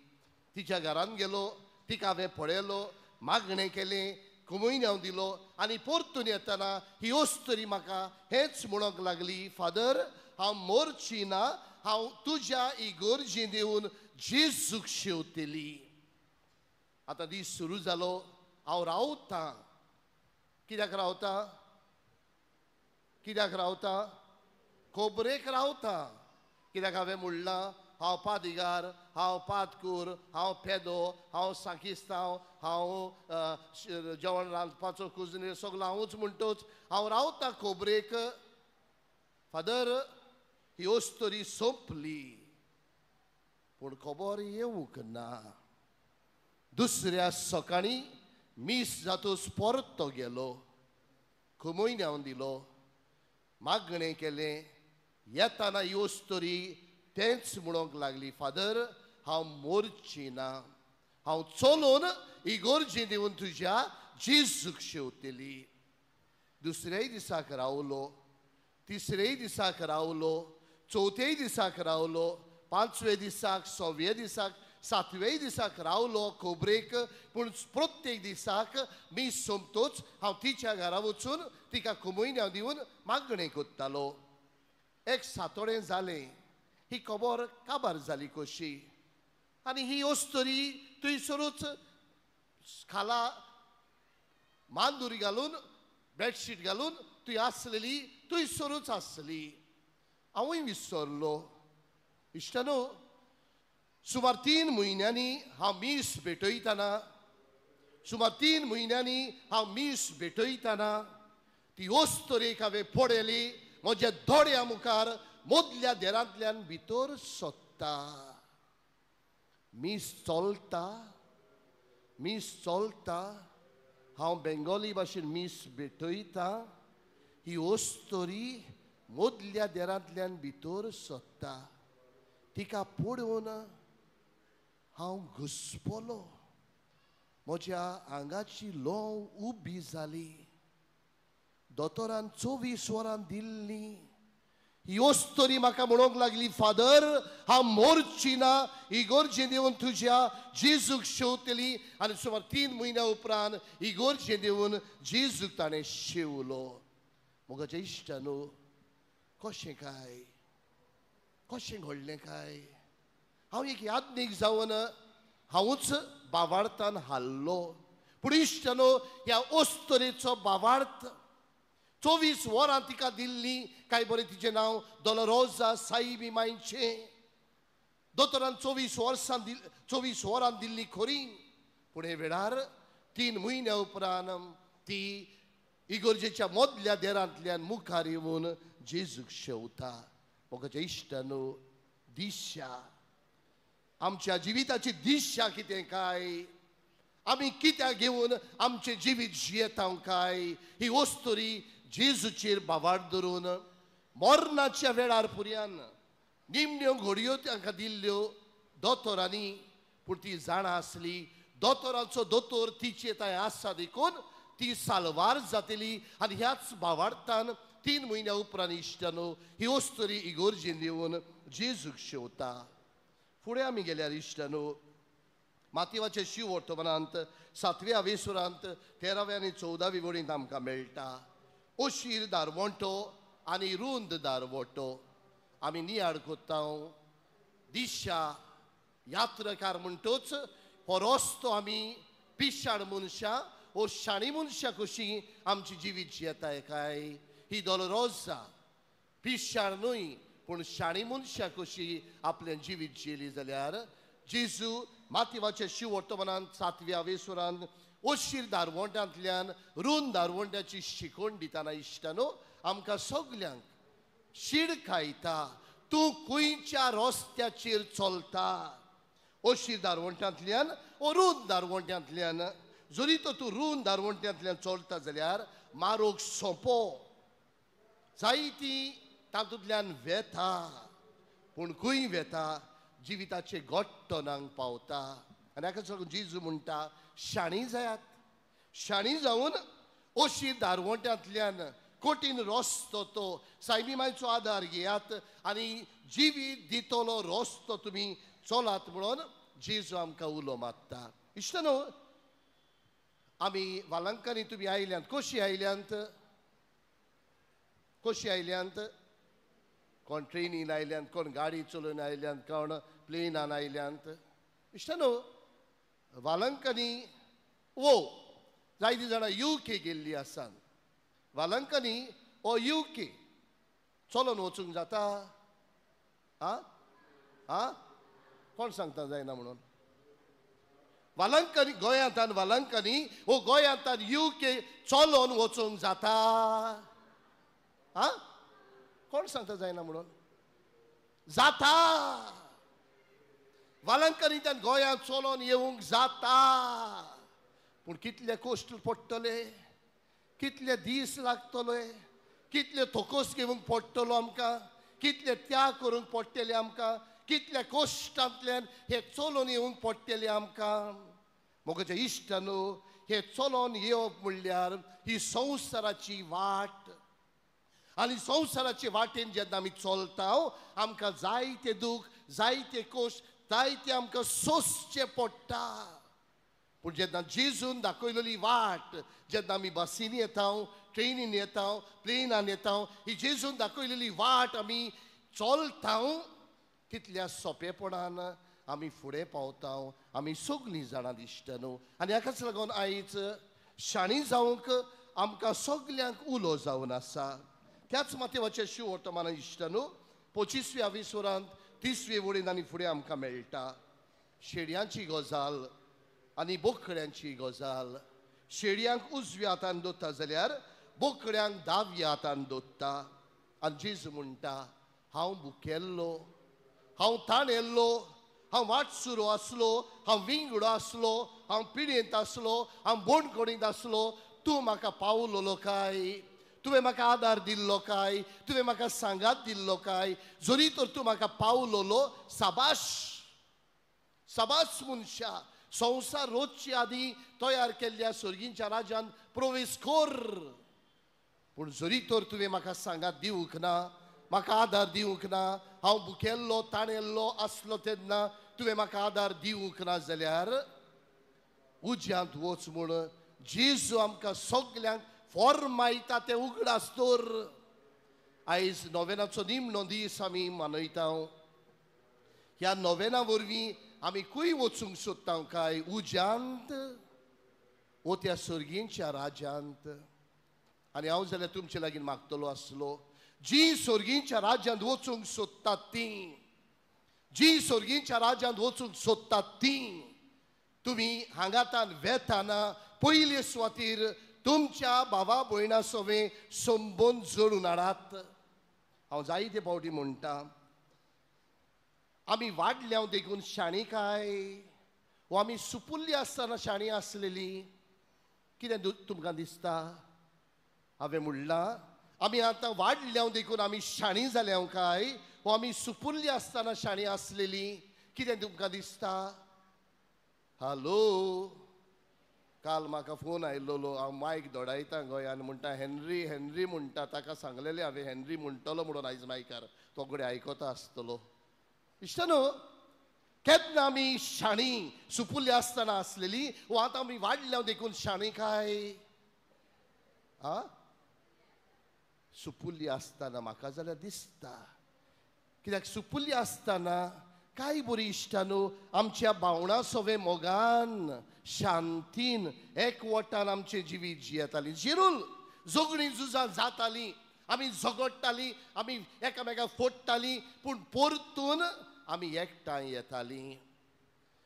तिच्या घरांत गेलो, तिका हांवें पळयलो, मागणें केलें, कुमयनांव दिलो आनी परतून येतना ही अस्तुरी म्हाका हेंच म्हणूंक लागली, फादर, हांव मोरची ना, हांव तुज्या इगोर्जेंत येवन जेजूक शेवतली. आतां दीस सुरू जालो. हांव रावतां. कित्याक रावता? कित्याक रावता? खबरेक रावता. कित्याक हांवें म्हणलां हांव पादिगार, हांव पादकूर, हांव पेदो, हांव सांकिस्तांव, हांव जेवण रांदपाचो कुजनेर, सगलो हांवूच म्हणटोच हांव रावता खबरेक. फादर, ही अस्तुरी सोंपली पूण खबर येवंक ना. दुसऱ्या सकाळीं मीस जातूच परतो गेलो, कुमयनांव दिलो, मागणें केलें. येताना ही अस्तुरी तेंच म्हणूंक लागली, फादर, हांव मोरची ना, हांव चलोन इगोर्जेंत येवन तुज्या जेजूक शेवतली. दुसऱ्याय दिसाक रावलो, तिसऱ्याय दिसाक रावलो, चवथ्याय दिसाक रावलो, 5व्या दिसाक, 6व्या दिसाक, सातवेय दिसाक रावलो खोबरेक, पूण प्रत्येक दिसाक मीस सोंपतोच हांव तिच्या घरा वचून तिका कुमयन्यांव दिवन मागणें करतालो. एक सातोडें जालें, ही खबर काबार जाली कशी आनी ही अस्तुरी थंयसरूच खाला मांदुरी घालून बेडशीट घालून थंय आसलेली, थंयसरूच आसली. हांवूय विसरलो. इश्टानो, सुमार 3 म्हयन्यांनी हांव मीस भेटयतना, सुमार 3 म्हयन्यांनी हांव मीस भेटयतना ती अस्तुरेक हांवें पळयली म्हज्या दोळ्या मुखार मदल्या देरांतल्यान भितर सोदता. मीस चलता, मीस चलता, हांव बेंगोली भाशेन मीस भेटयता, ही अस्तुरी मदल्या देरांतल्यान भितर सोदता. तिका पळोवन हांव घुसपलो, म्हज्या आंगाची लोंव उबी जाली. दोतोरान 24 वरां दिल्ली ही अस्तुरी म्हाका म्हणूंक लागली, फादर हांव मोरची ना, इगोर्जेंत येवन तुज्या जेजूक शेवतली. आनी सुमार 3 म्हयन्या उपरांत इगोर्जेंत येवन जेजूक ताणें शेवलो. म्हज्या इश्टानो, कशें काय, कशें घडलें काय? हांव एक यादनीक जावन हांवूच बावार्थान हाल्लो. पूण इश्टानो, ह्या अस्तुरेचो बावार्थ 24 वरां तिका दिल्ली, काय बरें तिचें नांव दोलोरोजा साईबी मांयचें. दोतोरान 24 वर्सां 24 वरां दिल्ली खरी, पूण हे वेळार 3 म्हयन्या उपरांत ती इगोर्जेच्या मदल्या देरांतल्यान मुखार येवन जेजूक शेवता. म्हज्या इश्टानो, दिशा, आमच्या जिविताची दिशा कितें काय, आमी कित्याक घेवन आमचें जिवीत जियेता काय? ही अस्तुरी जेजूचेर बावार धरून मरणाच्या वेळार पुर्यान निमण्यो घडयो तांकां दिल्ल्यो दोतोरांनी, पूण ती जाणा आसली दोतोरांचो दोतोर तिचे थंय आसा देखून ती साल्वार जातली. आनी ह्याच बावार्थान 3 म्हयन्या उपरांत इश्टानो ही अस्तुरी इगोर्जेंत येवन जेजूक शेवता. फुडें आमी गेल्यार इश्टानो, मातेवाचे शिव वर्तमानांत 7व्या वेसुरांत 13व्या आनी 14व्या वळींत आमकां मेळटा अशीर दारवंटो आनी रुंद दारवंटो. आमी नियाळ कोत्ता दिशा यात्रकार म्हणटोच हो रस्तो आमी पिशाण मनशां ओ शाणी मनशां कशी आमची जिवीत जियेताय काय? ही दोलोरोजा पिशाण न्हय पूण शाणी मनशां कशी आपलें जिवीत जियेली जाल्यार जेजू मातेवाच्या शिव वर्तमानांत 7व्या वेसुरांत अशीर दारवंट्यांतल्यान रुंद दारवंट्याची शिकवण दितना इश्टानो आमकां सगल्यांक शीड खायता, तूं खंयच्या रस्त्याचेर चलता? अशीर दारवंट्यांतल्यान ओ रुंद दारवंट्यांतल्यान. जरी तर तूं रुंद दारवंट्यांतल्यान चलता जाल्यार मारोग सोंपो, जायती तातूंतल्यान वेता, पूण खंय वेता? जिविताचे गोट्टनांक पावता. आनी हाका लागून जेजू म्हणटा शाणी जायात, शाणी जावन अशी दारवंट्यांतल्यान कठीण रस्तो तो सायबी मायचो आदार घेयात आनी जिवीत दितलो रस्तो तुमी चलात म्हणून जेजू आमकां उलो मारता. इश्टानो, आमी वालंकांनी तुमी आयल्यांत, कशी आयल्यांत? कशी आयल्यांत? कोण ट्रेनीन आयल्यांत, कोण गाडी चलोवन आयल्यांत, कोण प्लेनान आयल्यांत. इश्टानो, वालंकांनी वो जायतीं जाणां युके गेल्लीं आसात. वालंकांनी ओ युके चलोन वचूंक जाता? आं आं कोण सांगता जायना म्हणून? वालंकांनी गोंयांतल्यान, वालंकांनी ओ गोंयांतल्यान युके चलोन वचूंक जाता? आं कोण सांगता जायना म्हणून? जाता. वालंकांनीच्यान गोंयांत चलोन येवंक जाता, पूण कितले कश्ट पडटले, कितले दीस लागतले, कितले थोकोस घेवंक पडटलो आमकां, कितले त्याग करूंक पडटले आमकां, कितल्या कश्टांतल्यान हे चलोन येवंक पडटले आमकां. म्हज्या इश्टानो, हे चलोन येवप म्हणल्यार ही संवसाराची वाट. आनी संवसाराचे वाटेन जेन्ना आमी चलता आमकां जायते दूख, जायते कश्ट, जायतें आमकां सोंसचें पडटा. पूण जेन्ना जेजून दाखयलेली वाट, जेन्ना आमी बसींनी येता, ट्रेनीन येता, प्लेनान येता, ही जेजून दाखयलेली वाट आमी चलता, तितल्या सोंपेपणान आमी फुडें पावता. आमी सगळीं जाणां दिश्ट न्हू. आनी हाकाच लागून आयज शाणी जावंक आमकां सगल्यांक उलो जावन आसा. त्याच माथ्याचे शिव वर्तमान इश्ट न्हू 25व्या विसुरांत 30वे वळीन आनी फुडें आमकां मेळटा शेडयांची गजाल आनी बोकड्यांची गजाल. शेडयांक उजव्या हातान दोता जाल्यार बोकड्यांक दाव्या हातान दोता. आनी जेजू म्हणटा, हांव भुकेल्लो, हांव ताणेल्लो, हांव वाटसुरो आसलो, हांव विंगडो आसलो, हांव पिडेंत आसलो, हांव बोणकोणींत आसलो, तूं म्हाका पावलोलो काय? तुवें म्हाका आदार दिल्लो काय? तुवें म्हाका सांगात दिल्लो काय? जरी तर तूं म्हाका पावलोलो, साबाश साबास मनशा, संवसार रोजचे आदी तयार केल्ल्या सर्गींच्या राज्यान प्रवेश कर. पूण जरी तर तुवें म्हाका सांगात दिवंक ना, म्हाका आदार दिवंक ना, हांव भुकेल्लो ताणेल्लो आसलो तेन्ना तुवें म्हाका आदार दिवंक ना जाल्यार उज्यांत वच म्हूण जेजू आमकां सगल्यांक फॉर्मायता तें उगडास दवर. आयज नोवेनाचो निमणो दीस आमी मनयता. ह्या नोवेना वरवीं आमी खंय वचूंक सोदता काय? उज्यांत वो त्या सर्गींच्या राज्यांत. आनी हांव जाल्यार तुमचे लागीं मागतलो आसलो, जी सर्गींच्या राज्यांत वचूंक सोदतात ती, जी सर्गींच्या राज्यांत वचूंक सोदतात ती तुमी हांगातान वेताना पयले सुवातीर तुमच्या भावा भयणा सवें संबंद जोडून हाडात. हांव जायते फावटी म्हणटा, आमी वाडल्या देखून शाणी काय वो आमी सुपुल्ली आसतना शाणी आसलेली कितें तुमकां दिसता? हांवें म्हणलां, आमी आतां वाडल्या देखून आमी शाणी जाल्या काय वो आमी सुपुल्ली आसतना शाणी आसलेली कितें तुमकां दिसता? हॅलो, काल म्हाका फोन आयलोलो, हांव मायक दोडायता गोंयान, म्हणटा हेनरी हेनरी म्हणटा. ताका सांगलेलें हांवें हेनरी म्हणटलो म्हणून आयज मायकार, तो घडये आयकता आसतलो. इश्ट न्हू, केन्ना आमी शाणी सुपुल्ली आसतना आसलेली वो आतां आमी वाडल्या देखून शाणी काय? आ, सुपुल्ली आसतना म्हाका जाल्यार दिसता, कित्याक सुपुल्ली आसतना काय बरी इश्टा न्हू, आमच्या भावणां सवें मोगान शांतीन एकवटान आमचें जिवीत जियेतालीं. जिरूल झगडीं झुजां जातालीं, आमी झगडटालीं, आमी एकामेकाक फोडटालीं, पूण परतून आमी एकठांय येतालीं.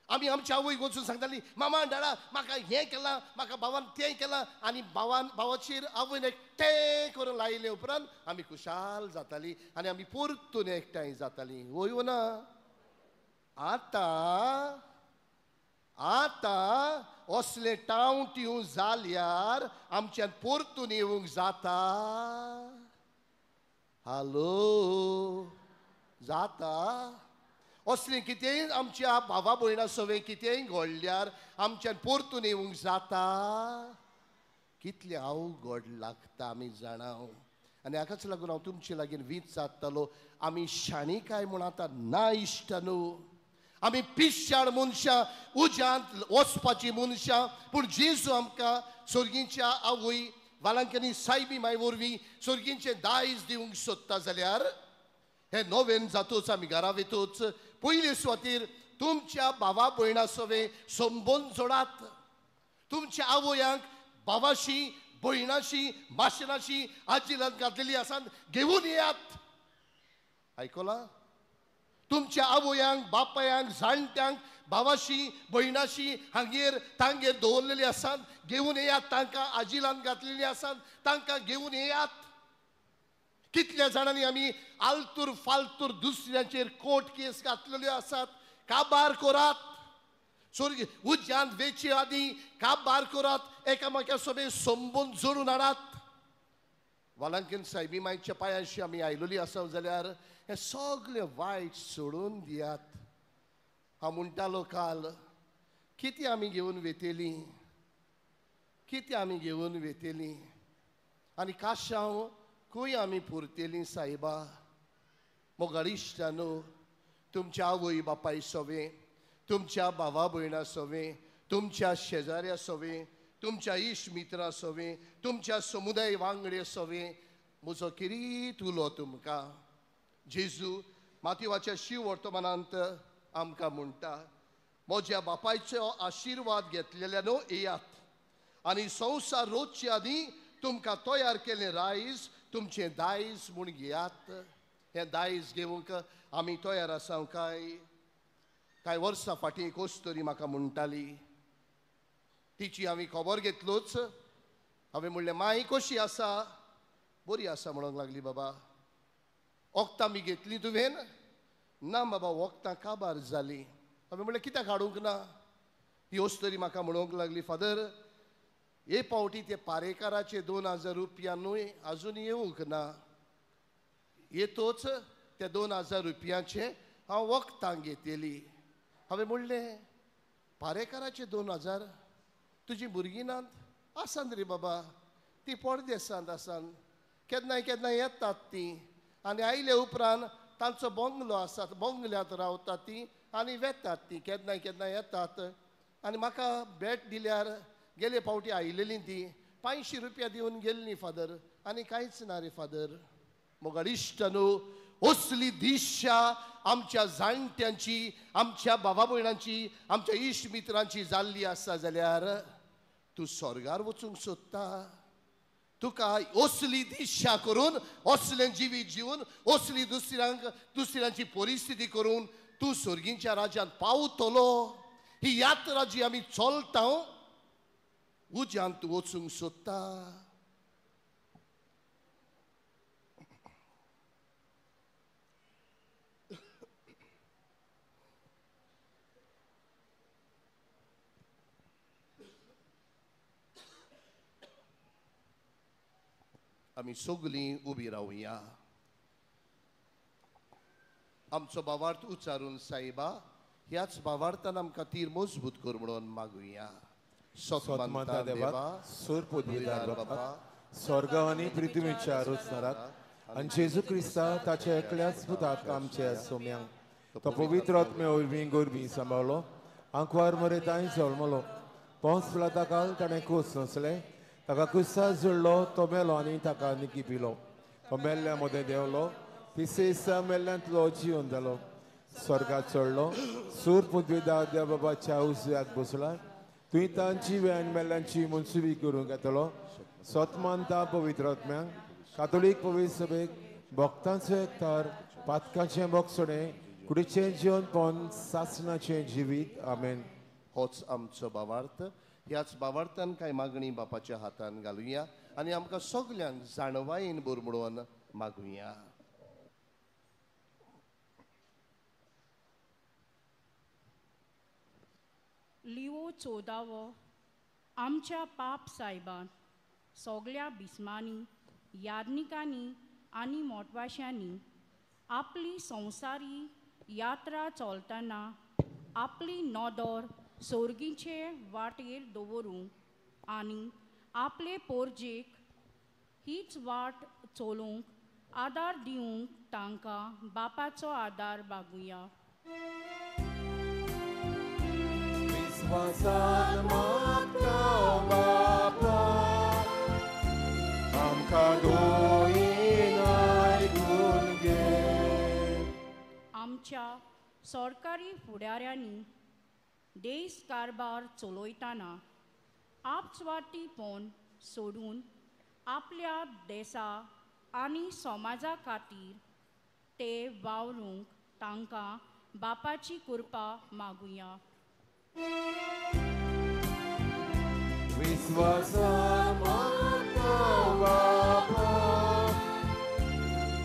आमी आमच्या आवयक वचून सांगतालीं, मामा डाडा म्हाका हें केलां, म्हाका भावान तें केलां. आनी भावान भावाचेर आवयन एकटें करून लायले उपरांत आमी खुशाल जातालीं आनी आमी परतून एकठांय जातालीं. वय ना? आतां आतां असले टावं टिवं जाल्यार आमच्यान परतून येवंक जाता? हॅलो, जाता? असलें कितेंय आमच्या भावा भयणा सवें कितेंय घडल्यार आमच्यान परतून येवंक जाता? कितलें अवघड लागता आमी जाणा. आनी हाकाच लागून हांव तुमचे लागीं वीज जातालो, आमी शाणी काय म्हूण आतां ना इश्ट न्हू, आमी पिश्याळ मनशां, उज्यांत वचपाची मनशां. पूण जेजू आमकां सर्गींच्या आवय वालांकनी सायबी माय वरवीं सर्गींचें दायज दिवंक सोदता जाल्यार हे नोवेन जातूच आमी घरा वेतूच पयले सुवातीर तुमच्या भावा भयणा सवें संबंद जोडात. तुमच्या आवयांक भावाशी भयणाशी माशेनाशी आजीलान घातलेली आसा घेवन येयात. आयकलां? तुमच्या आवयांक बापायांक जाणट्यांक भावाशी भयणाशी हांगेर तांगेर दवरलेली आसात घेवन येयात. तांकां आजिलान घातलेली आसात तांकां घेवन येयात. कितल्या जाणांनी आमी आलतूर फालतूर दुसऱ्यांचेर कोर्ट केस घातलेल्यो आसात. काबार करात, स्वर्ग उज्यांत वेचे आदी काबार करात, एकामेका सोबे संबंद जोडून हाडात. वालांकीन सायबी मायच्या पांयांशी आमी आयलोली आसा जाल्यार हें सगळें वायट सोडून दियात. हांव म्हणटालो काल, कितें आमी घेवन वेतेलीं, कितें आमी घेवन वेतेलीं आनी काशांव खंय आमी पुरतेलीं सायबा. मोगाळ इश्टांनो, तुमच्या आवय बापाय सोवे, तुमच्या भावा भयणा सोवे, तुमच्या शेजाऱ्या सोवे, तुमच्या इश्ट मित्रां सोवे, तुमच्या समुदाय वांगडे सोवे, म्हजो किरीत उलो तुमकां. जेजू मातिवाच्या शिव वर्तमानांत आमकां म्हणटा, म्हज्या बापायचो आशिर्वाद घेतलेल्या न्हू येयात आनी संवसार रोजचे आदीं तुमकां तयार केलें रायस तुमचें दायज म्हूण घेयात. हें दायज घेवंक आमी तयार आसा काय? कांय वर्सां फाटीं एक अस्तुरी म्हाका म्हणटाली, तिची हांवें खबर घेतलोच. हांवें म्हणलें, माई कशी आसा? बरी आसा म्हणूंक लागली. बाबा वखदां बी घेतली तुवें? ना बाबा, वखदां काबार जालीं. हांवें म्हणलें, कित्याक हाडूंक ना? ही अस्तुरी म्हाका म्हणूंक लागली, फादर हे पावटी ते पारेकाराचे 2000 रुपया न्हय आजून येवंक ना, येतोच त्या 2000 रुपयांचे हांव वखदां घेतली. हांवें म्हणलें, पारेकाराचे 2000 तुजी भुरगीं नात? आसान रे बाबा, ती परदेसांत आसान, केन्नाय केन्नाय येतात ती आनी आयले उपरांत तांचो बंगलो आसा, बंगल्यांत रावतात ती आनी वेतात ती, केन्नाय केन्नाय येतात आनी म्हाका भेट दिल्यार गेले फावटी आयलेली ती 500 रुपया दिवन गेल्ली फादर, आनी कांयच ना रे फादर. मोगाळ इश्ट न्हू, असली दिशा आमच्या जाणट्यांची, आमच्या भावा भयणांची, आमच्या इश्ट मित्रांची जाल्ली आसा जाल्यार तूं स्वर्गार वचूंक सोदता? तुका असली दिशा करून, असलें जिवीत जिवन, असली दुसऱ्यांक दुसऱ्यांची परिस्थिती करून तूं स्वर्गींच्या राज्यांत पावतलो? ही यात्रा जी आमी चलता उज्यांत तूं वचूंक सोदता? आमी सगलीं उबी रावया. आमचो भावार्थ उच्चारून सायबा ह्याच भावार्थान आमकां तीर मजबूत कर म्हणून मागुया. सतमानता देवा, सूर पदवीदार बापा, स्वर्ग आनी पृथ्वीच्या रचणाराक आनी जेजू क्रिस्ता ताच्या एकल्याच पुताक आमच्या सोम्यांक तो पवित्र आत्मे वरवीं गोरवीं सांबाळ्ळो, आंकवार मरे तांय जल्मलो, पोंस पिलाता ताणें कोस नसलें, ताका कुस्तार जुळ्ळो, तो मेलो आनी ताका निकी पिलो, तो मेल्ल्या मदें देंवलो, तिसरे दिसा मेल्ल्यांतलो जिवन जालो, स्वर्गात चडलो, सूर पदवीदार देव बाबाच्या उजव्याक बसला, तुवें तांची आनी मेल्ल्यांची मनसुबी करूंक येतलो. सतमानता पवित्र आत्म्यांक, कातोलीक पवित्र सभेक, भक्तांचो एकतार, पातकाचें बोगसणें, कुडीचें जिवनपण, सासणाचें जिवीत. आमेन. होच आमचो भावार्थ. ह्याच भावार्थान कांय मागणी बापाच्या हातान घालुया आनी आमकां सगल्यांक जाणवायेन भर म्हणून मागुया. लिओ 14वो आमच्या पाप सायबान सगल्या बिस्मांनी, याज्ञिकांनी आनी मोटवाश्यांनी आपली संवसारी यात्रा चलतना आपली नदर सोर्गीचे वाटेर दवरूंक आनी आपले पोरजेक हीच वाट चलोवंक आदार दिवंक तांकां बापाचो आदार मागुया. विस्वासान मागता बापा, आमकां दोयीन आयकून घे. आमच्या सरकारी फुडाऱ्यांनी देश कारभार चलयतना आपस्वार्थीपण सोडून आपल्या देसा आनी समाजा खातीर ते वावरूंक तांकां बापाची कृपा मागुया. विस्वासान मागता बापा,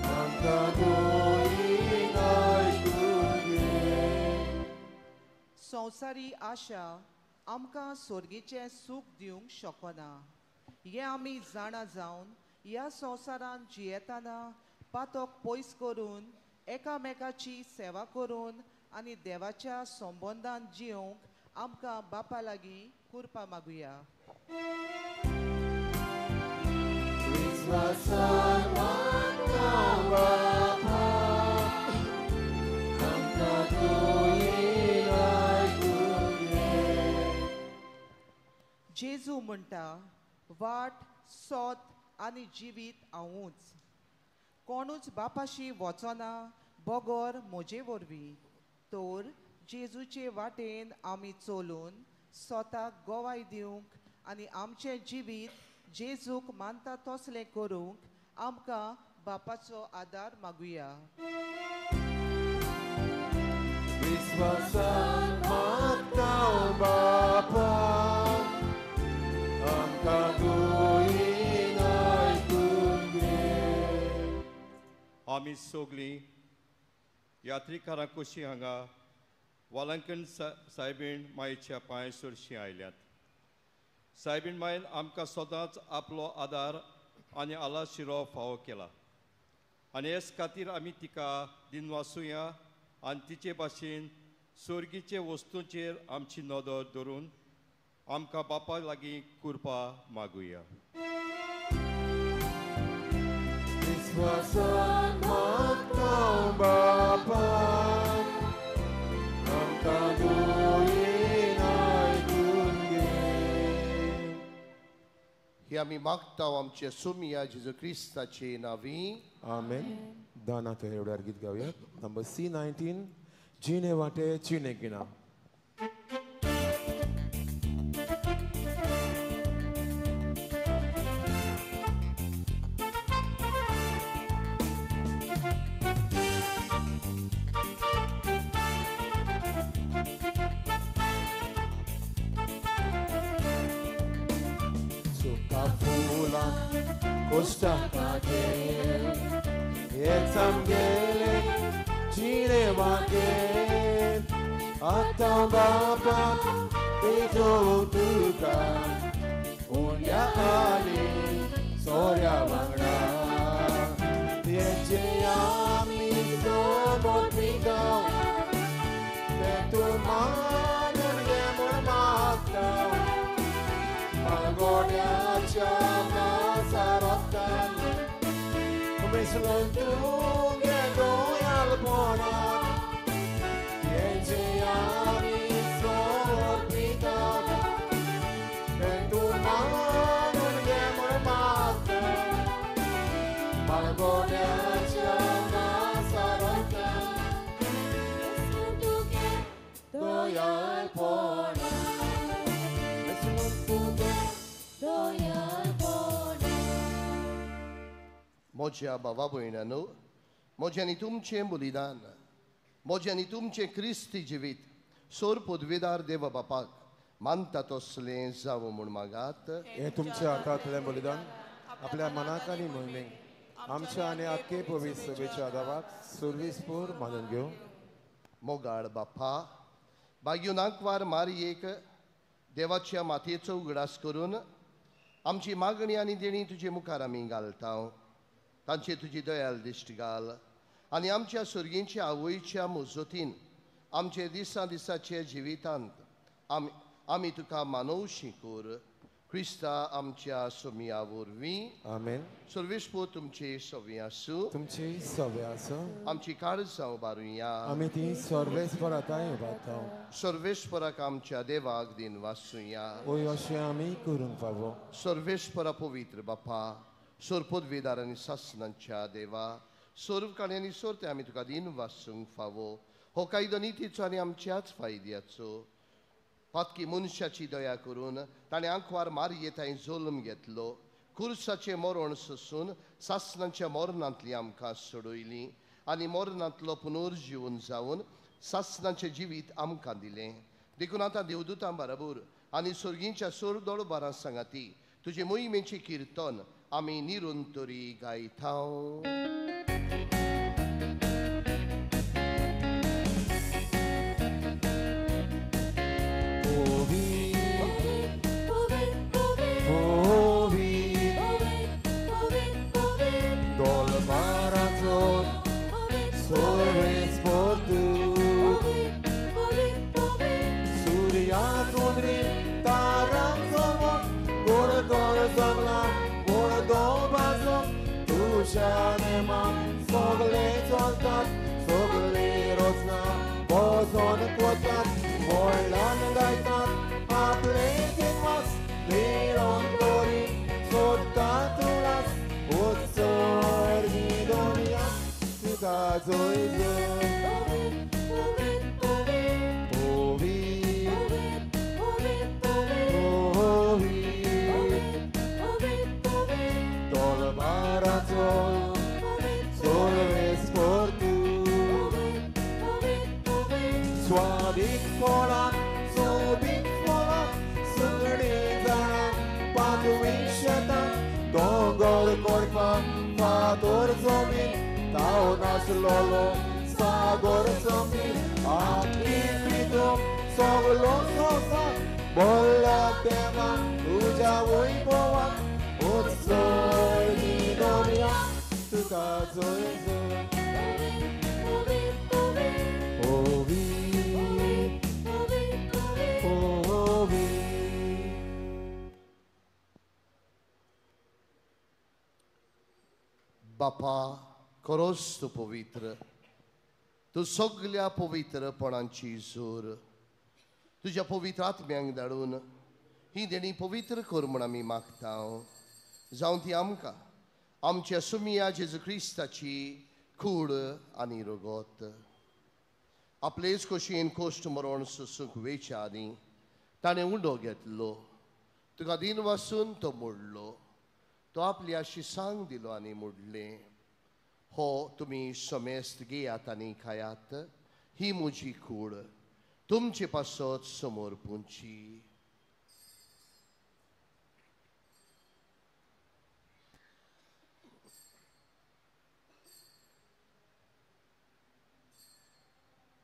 आमकां दोयीन आयकून घे. संवसारी आशा आमकां स्वर्गीचें सूख दिवंक शकना हें आमी जाणा जावन ह्या संवसारांत जियेतना पातक पयस करून एकामेकाची सेवा करून आनी देवाच्या संबंदान जिवंक आमकां बापा लागीं कृपा मागुया. विस्वासान मागता बापा, आमकां जेजू म्हणटा, वाट सोत आनी जिवीत हांवूच. कोणूच बापाशी वचना बगर म्हजे वरवीं. तर जेजूचे वाटेन आमी चलून स्वताक गवाय दिवंक आनी आमचें जिवीत जेजूक मानता तसलें करूंक आमकां बापाचो आदार मागुया. विस्वासान मागता बापा आमकां दुयेन आयकून घे. आमी सगळीं यात्रिकारां कशीं हांगा वालांकन सायबीण मायेच्या पांय सरशीं आयल्यात. सायबीण मायन आमकां सदांच आपलो आदार आनी आलाशिरो फावो केला आनी हेच खातीर आमी तिका दिनवासुया आनी तिचे भाशेन सोर्गीचे वस्तूंचेर आमची नदर धरून आमकां बापा लागीं कृपा मागुया. विस्वासान मागता बापा आमकां दुयेन आयकून घे. ही आमी मागता आमच्या सोमिया जेजू क्रिस्ताचे नांवी. आमेन. दानाथ एवढ्यार गीत गावया नंबर C19, जिणे वाटे जिणे गिणा. सुका फुलां कोश्टा हेच आमगेले जिणे वाटे आतां बापा तेजो तुका उंड्या आनी सोऱ्या वांगडा तेचे आमी सोबत पिता ते तूं मानून घे म्हूण मागता मागोड्याच्या मासारतान मिसळून तुगे दोयालपणान हेचे आमी समर्पिता तें तूं मानून घे म्हूण मागता मागोड्याच्या मासारतान तुगे दोयालपणान मिसळून तुगे दोयालपणान. म्हज्या भावा भयणांनो, म्हजें आनी तुमचें बलिदान, म्हजें आनी तुमचें क्रिस्ती जिवीत सोर पदवेदार देवा बापाक मानता तसलें जावं म्हूण मागात. हें तुमच्या हातांतलें बलिदान आपल्या मनाक आनी मोहिमेक आमच्या आनी आख्खे पवित्र सभेच्या आदावाक सुर्वीसपूर मानून घेवं. मोगाळ बापा, बागयून आंकवार मारयेक देवाच्या मातयेचो उगडास करून आमची मागणी आनी देणी तुजे मुखार आमी घालता. तांचे तुजी दयाल दिश्ट घाल आनी आमच्या सुर्गींच्या आवयच्या मुजतीन आमचे दिसा दिसाचे जिवितांत आमी तुका मानवशी कर. क्रिस्ता आमच्या सोमिया वरवीं. आमेन. सर्वेस्पोर तुमचे सवे आसूं. तुमची सवे आसूं. आमची काळजां उबारुया. आमी ती सर्वेस्पराताय उबारता. सर्वेस्पराक आमच्या देवाक दिन वासुया. ओय अशें आमी करूंक फावो. सर्वेस्परा पवित्र बापा, सोर पदवेदार आनी सासनांच्या देवा, सर्व काळ्यांनी सोरते आमी तुका दिन वासूंक फावो. हो कायदो नितीचो आनी आमच्याच फायद्याचो. पातकी मनशाची दया करून ताणें आंकवार मारये थंय जल्म घेतलो. कुर्साचें मरण सोसून सासनांच्या मरणांतली आमकां सोडयली आनी मरणांतलो पुनर्जीवन जावन सासनांचें जिवीत आमकां दिलें. देखून आतां देवदूतां बराबर आनी सर्गींच्या सोरदोळबारां सांगाती तुजे मोहिमेचें किर्तन आमी निरंतरी गायता. Bozon kotat, vorlan gaitat, apletin mas, जय जय फातोर जमीन ताव नासलोलो सागोर जमीन आखी प्रितम सगलो संवसार बोल्ला देवा तुज्या वैभवाक उत्सर्गिनोया तुका जय जय बापा खरोच तूं पवित्र, तूं सगल्या पवित्रपणांची जोर. तुज्या पवित्र आत्म्यांक धाडून ही देणी पवित्र कर म्हूण आमी मागता. जावं ती आमकां आमच्या सुमिया जेजू क्रिस्ताची कूड आनी रगत. आपलेच खोशयेन कोश्ट मरण सोसूंक वेच्या आदीं ताणें उंडो घेतलो, तुका दिन वासून तो मोडलो, तो आपल्या शिसांक दिलो आनी मोडलें, हो तुमी समेस्त घेयात आनी खायात, ही म्हजी कूड तुमचे पासत समोर पुंची.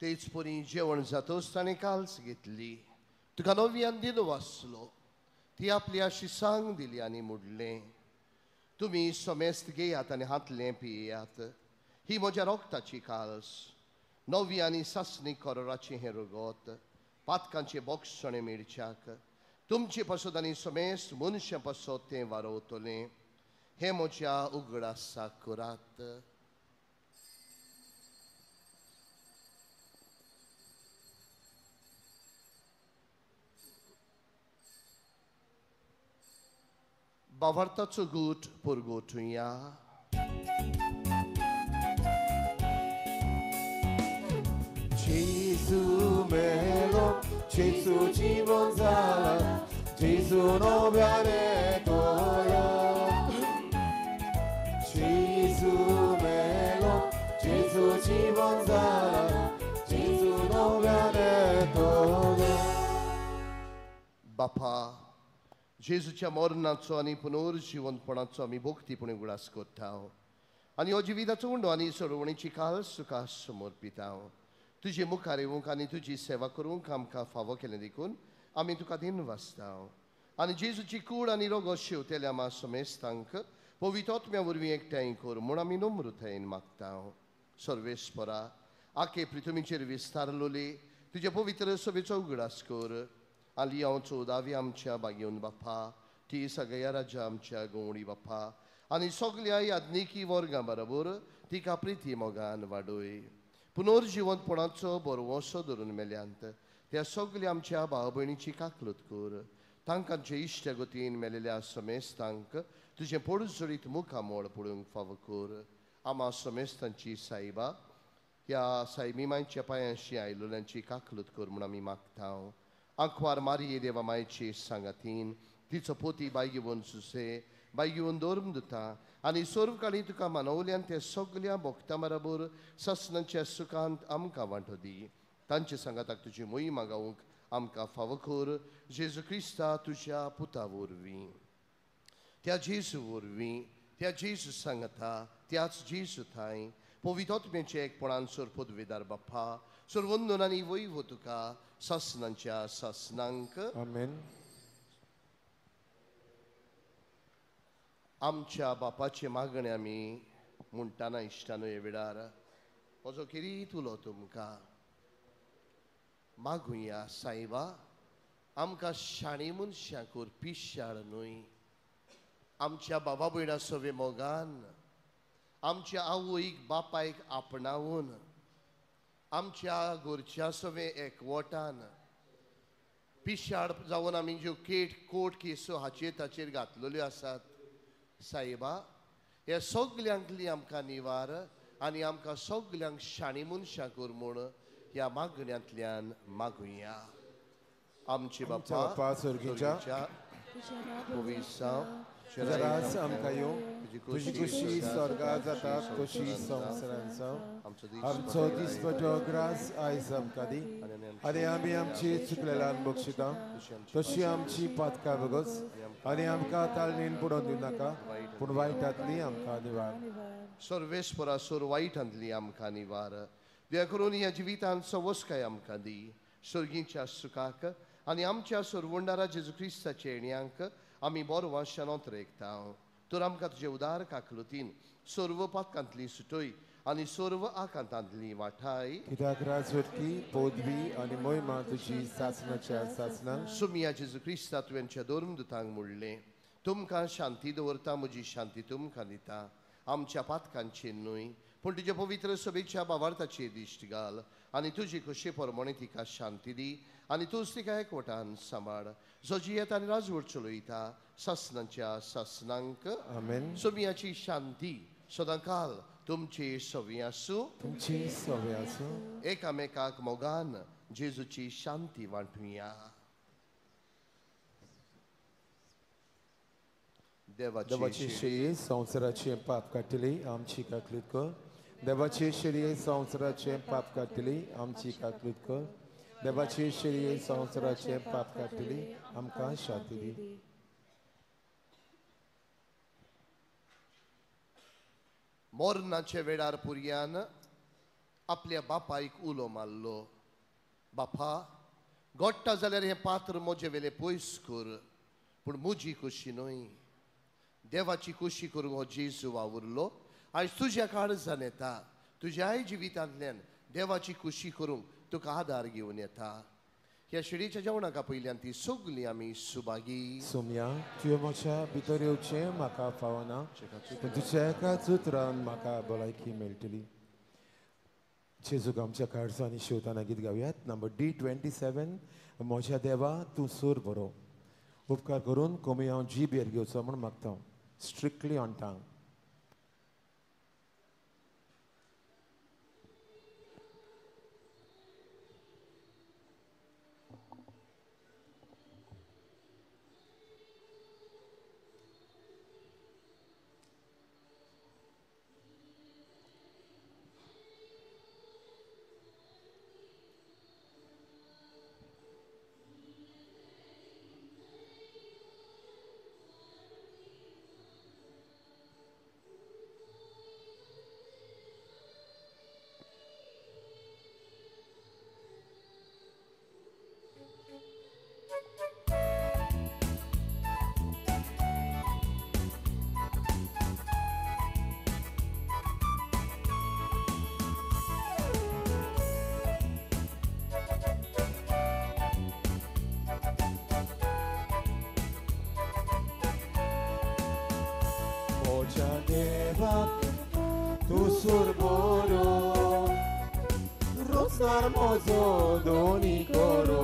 तेच परी जेवण जातच ताणें काल्स घेतली, तुका नव्यान दिन वाचलो, ती आपल्या शिसांक दिली आनी मोडलें, तुमी समेस्त घेयात आनी हातलें पियात, ही म्हज्या रोगताची काल्स, नवी आनी सासणी करोराचें हें रगत, पातकांचें बोगसणें मेळच्याक तुमचे पासत आनी समेस्त मनशां पासत तें वारोवतलें. हें म्हज्या उगडासाक करात. बावार्थाचो गूट पुरगोटुया. जेजू मेलो, जेजू जीवन जाला, जेजू नव्याने तोया. जेजू मेलो, जेजू जीवन जाला, जेजू नव्याने तोया. बापा, जेजूच्या मरणाचो आनी पुनर्जिवनपणाचो आमी भक्तीपणी उगडास करता आनी हो जिविताचो उंडो आनी सोडवणीची काल्स तुका समर्पिता. तुजे मुखार येवंक आनी तुजी सेवा करूंक आमकां फावो केलें देखून आमी तुका दिन वाचता. आनी जेजूची कूड आनी रोगो शेवतेल्या आमा समेस्तांक पवित्र आत्म्या वरवीं एकठांय कर म्हूण आमी नम्रतायेन मागता. सर्वेस्परा, आखे पृथ्वीचेर विस्तारलोली तुज्या पवित्र सभेचो उगडास कर. आनी हांव चवदावी आमच्या बागेवन बाप्पा, ती सगळ्या राजा आमच्या गवळी बाप्पा आनी सगल्या याज्ञिकी वर्गां बरोबर तिका प्रिती मोगान वाडय. पुनर्जिवंतपणाचो बरवसो धरून मेल्यांत त्या सगल्या आमच्या भाव भयणीची काकलूत कर. तांकांचे इश्ट गतीन मेलेल्या समेस्तांक तुजें पोडजोडीत मुखामोळ पळोवंक फावो कर. आमा समेस्तांची सायबा ह्या सायबी मांयच्या पांयांशी आयलोल्यांची काकलूत कर म्हूण आमी मागता. आंकवार मारये देवा मायची सांगातीन तिचो पोती बाय घेवन सुसे बाय घेवन धर्म दिता आनी सर्व काळी तुका मानवल्यान ते सगल्या भोक्ता बरोबर ससनाच्या सुखांत आमकां वांटो दी. तांचे सांगाताक तुजी मोहिमा गावंक आमकां फावो कर. जेजू क्रिस्ता तुज्या पुता वरवीं, त्या जेजू वरवीं, त्या जेजू सांगता, त्याच जेजू थांय पवित्र आत्म्याचे एकपणान सर पदवेदार बाप्पा सर्वंदन आनी वैभव तुका सासनांच्या सासनांक. आमेन. आमच्या बापाचे मागणे आमी म्हणटाना इश्टानो हे वेळार म्हजो किरीत उलो तुमकां मागुया. सायबा, आमकां शाणी मनशां कर, पिशाळ न्हय. आमच्या बाबा भयणा सवे मोगान, आमच्या आवयक बापायक आपणावन, आमच्या घरच्या सवे एकवटान पिशाळ जावन आमी ज्यो केट कोट केसो हाचेर ताचेर घातलेल्यो आसात सायबा, ह्या सगल्यांतली आमकां निवार आनी आमकां सगल्यांक शाणी मनशां कर म्हूण ह्या मागण्यांतल्यान मागुया. आमचे बापा स्वर्गीच्या तुझं राज आमकां येवं, तुजी खुशी स्वर्गात जाता तशी संवसारांत जावं. आमचो दिसपट्टो ग्रास आयज आमकां दी आनी आमी आमची चुकलेल्यान बक्षिता तशी आमची पातकां बगस आनी आमकां ताळणीन पडोवन दिवं नाका पूण वायटांतली आमकां निवार. सर्वेस्परा सोर वायटांतली आमकां निवार. दया करून ह्या जिवितांत सवस्काय आमकां दी सर्गीच्या सुखाक आनी आमच्या सरवंडारा जेजू क्रिस्ताच्या येण्यांक आमी बरो वाशानोत रेखता. तर आमकां तुजे उदार काकलुतीन सर्व पातकांतली सुटय आनी सर्व आकांतांतली वाठाय. कित्याक राजवटकी पदवी आनी मोहिमा तुजी सासणाच्या सासणां. सुमिया जेजू क्रिस्ता तुवेंच्या धर्मदुतांक म्हणलें, तुमकां शांती दवरता, म्हजी शांती तुमकां दिता. आमच्या पातकांचेर न्हय पूण तुज्या पवित्र सभेच्या बावार्थाचेर दिश्ट घाल आनी तुजी खोशे प्रमाणे तिका शांती दी आनी तूंच तिका एकवटान सांबाळ, जो जियेता आनी राजवट चलयता सासणाच्या सासणांक. आमेन. सोमियाची शांती सदांकाल तुमची सवी आसूं. तुमची सवी आसूं. एकामेकाक मोगान जेजूची शांती वांटुया. देवाची शेळी संवसाराचें पाप काडटली आमची काकलूत कर. देवाची शेळी संवसाराचें पाप काडटली आमची काकलूत कर. देवाची शेळी संवसाराचें पाप काडटली आमकां शांती दी. मरणाच्या वेळार पुरयान आपल्या बापायक उलो मारलो, बापा गोडटा जाल्यार हें पात्र म्हजे वेलें पयस कर, पूण म्हजी खोशी न्हय देवाची खोशी करूंक हो जेजू वावुरलो. आयज तुज्या काळजान येता, तुज्याय जिवितांतल्यान देवाची खोशी करूंक तुका आदार घेवन येता. ह्या शिडीच्या जेवणाका पयल्यान ती सगळी आमी सुभागी. सोम्या, तुवें म्हज्या भितर येवचें म्हाका फावना, पूण तुज्या एकाच उतरान म्हाका भलायकी मेळटली. जेजूक आमच्या काळजांनी शिवताना गीत गावयात नंबर D27, म्हज्या देवा तूं सूर बरो. उपकार करून कमी हांव जी बियर घेवचो म्हूण मागता, स्ट्रिक्टली ऑन टांग. Surboro, Rosar mozo doni coro,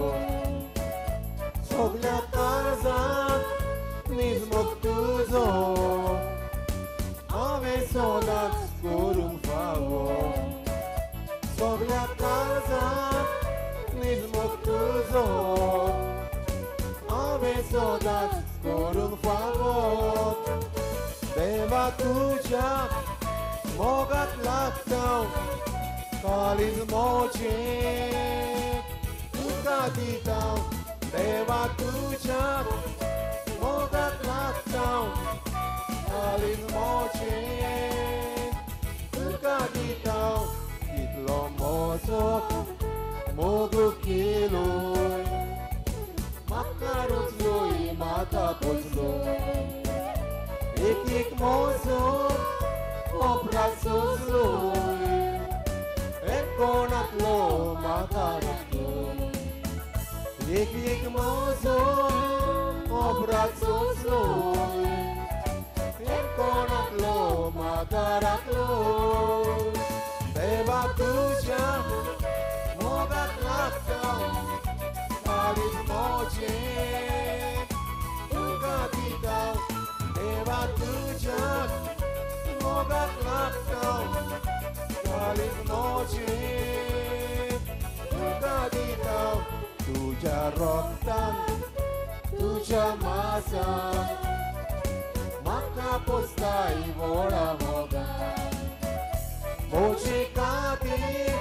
Soglia Tarzan, nismo tuzo, Ave sodat scorum favo, Soglia Tarzan, nismo tuzo, Ave sodat scorum favo, Deva tuja. Mogat लागता काळीज मोजें तुका दिता देवा तुज्या मोगात लागता काळीज मोजें तुका दिता कितलो मोजो मोग केलो म्हाका रुचलोय म्हाका पोचलो एक एक मोजो सोजलो कोणातलो म्हाका एक एक मोजो अपराध सोजलो कोणातलो म्हाका राखलो देवा तुज्या मोगात लागता काळीज मोजें तुका दिता देवा तुज्या मोगात लागता काळीज मोजें तुका दिता तुज्या रोगतान तुज्या मासान म्हाका पोसताय व्हडा मोगान मोजे खातीर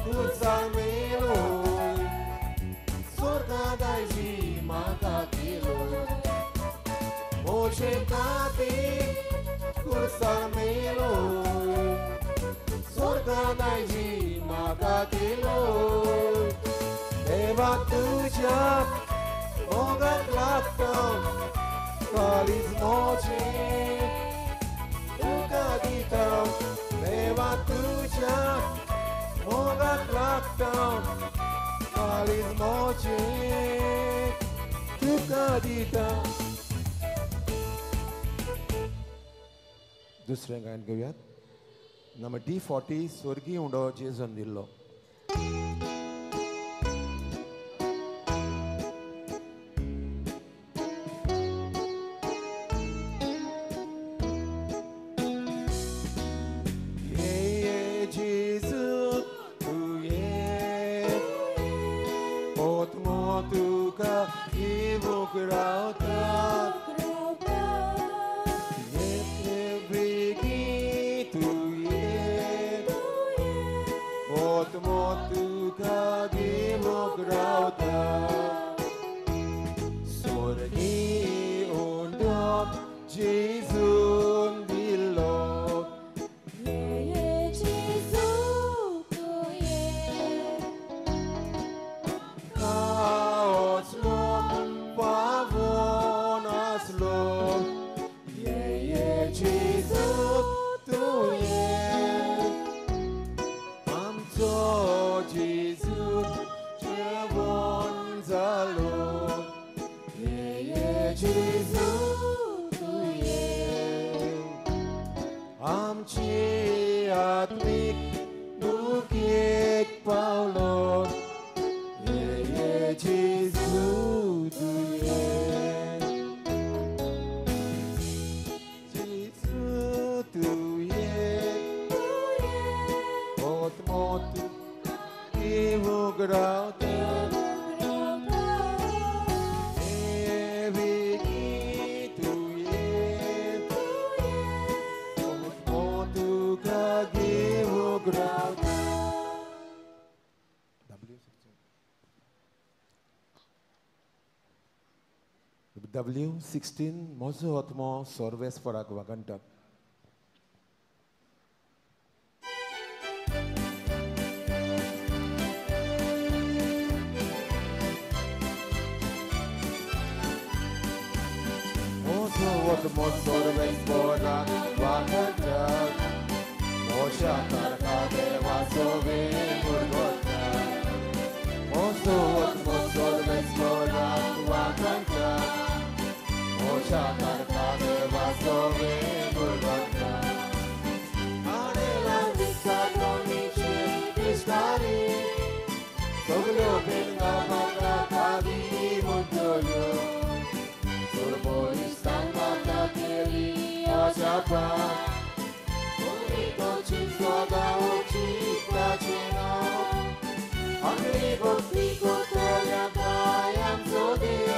तुजा मेलो स्वर्गा दायजी म्हाका दिलो मोजे खातीर तुजा मेलो स्वर्गा दायजी म्हाका दिलो देवा तुज्या मोगाक लागता काळीज मोजें तुका दिता देवा तुज्या मोगाक लागता काळीज मोजें तुका दिता. दुसरें गायन घेवयात. नंबर D40 स्वर्गीय उंडो जेजून दिल्लो. W16 म्हजो आत्मो सर्वेस्पराक वागणटात. म्हजो आत्मो सर्वेस्पराक वागणटात म्हज्या तारका देवाचो वेळ उरगता. म्हजो आत्मो सर्वेस्पराक वागणटात म्हज्या तारका देवाचो वेळ उरगता. आडेला दिसता दोनीचे पिश्कारी सगल्यो पिंगा म्हाका खादी म्हणटल्यो चड बळिश्टान म्हाका केली अजापां कोणी सदां चिंताचें नांव आपली भक्ती करतल्या कायमचो देव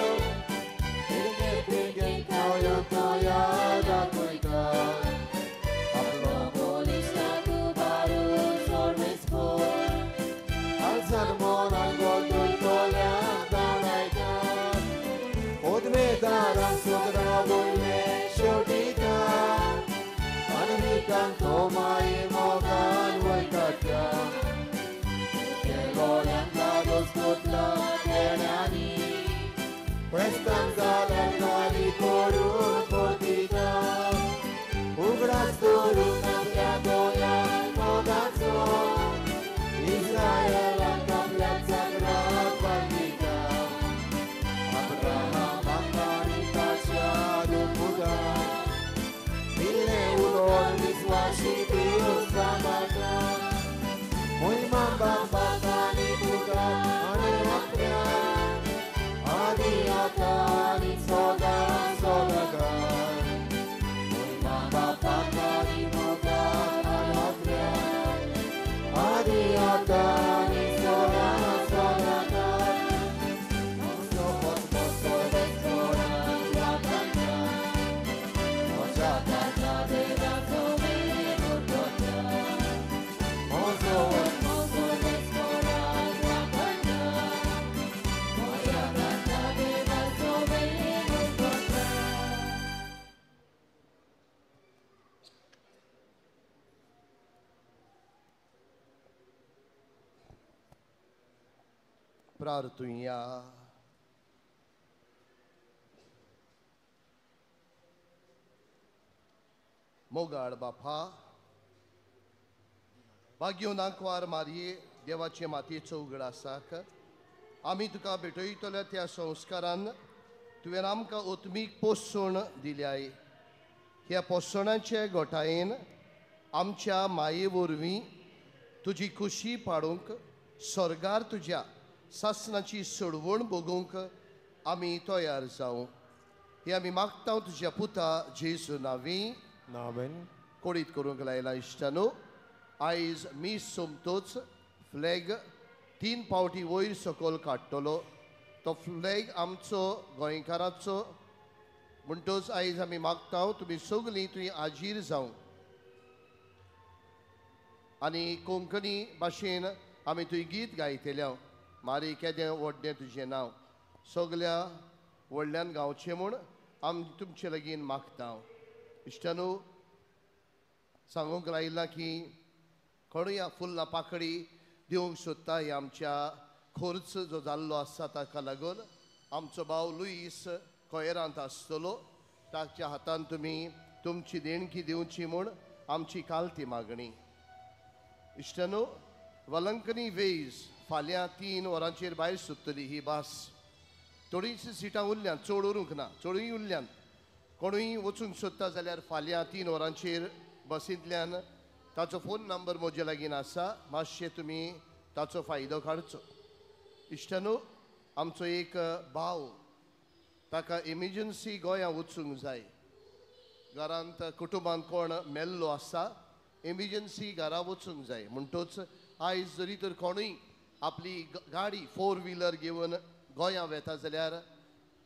She म्हज्या ताच्या देवाचो मेरेन म्हजो म्हजो देस्पोराक राखना म्हज्या ताच्या देवाचो मेरेन. प्रार्थुया. मोगाळ बापा, भाग्योन आंकवार मारये देवाचे मातयेचो उगडासाक आमी तुका भेटयतल्या त्या संस्कारान तुवें आमकां ओत्मीक पोसण दिल्याय. ह्या पोसणाचे गोठायेन आमच्या माये वरवीं तुजी खुशी पाडूंक स्वर्गार तुज्या सासणाची सोडवण भोगूंक आमी तयार जावं हे आमी मागता तुज्या पुता जेजू नांवी. नावेन. कोडीत करूंक लायला इश्टानो, आयज मीस सोमतोच फ्लॅग 3 फावटी वयर सकयल काडटलो. तो फ्लॅग आमचो गोंयकाराचो म्हणटोच आयज आमी मागता तुमी सगळीं तुमी आजीर जावं आनी कोंकणी भाशेन आमी तुवें गीत गायतल्या मारी केदें व्हडलें तुजें नांव सगल्या व्हडल्यान गावचें म्हूण आमी तुमचे लागीं मागता. इश्टानो, सांगूंक लायलां की कोणूय फुलां पाकळी दिवंक सोदता हे आमच्या खर्च जो जाल्लो आसा ताका लागून आमचो भाव लुईस कोयरांत आसतलो, ताच्या हातान तुमी तुमची देणगी दिवची म्हूण आमची कालती मागणी. इश्टानो, वलंकनी वेज फाल्यां 3 वरांचेर भायर सोदतली ही बस. थोडीशीं सिटां उरल्यान, चड उरूंक ना, चडूय उरल्यान. कोणूय वचूंक सोदता जाल्यार फाल्यां 3 वरांचेर बसींतल्यान ताचो फोन नंबर म्हजे लागीं आसा, मातशें तुमी ताचो फायदो काडचो. इश्टानो, आमचो एक भाव ताका इमर्जन्सी गोंया वचूंक जाय. घरांत कुटुंबांत कोण मेल्लो आसा, इमर्जन्सी घरा वचूंक जाय म्हणटोच आयज जरी तर कोणूय आपली गाडी 4 व्हिलर घेवन गोंया वेता जाल्यार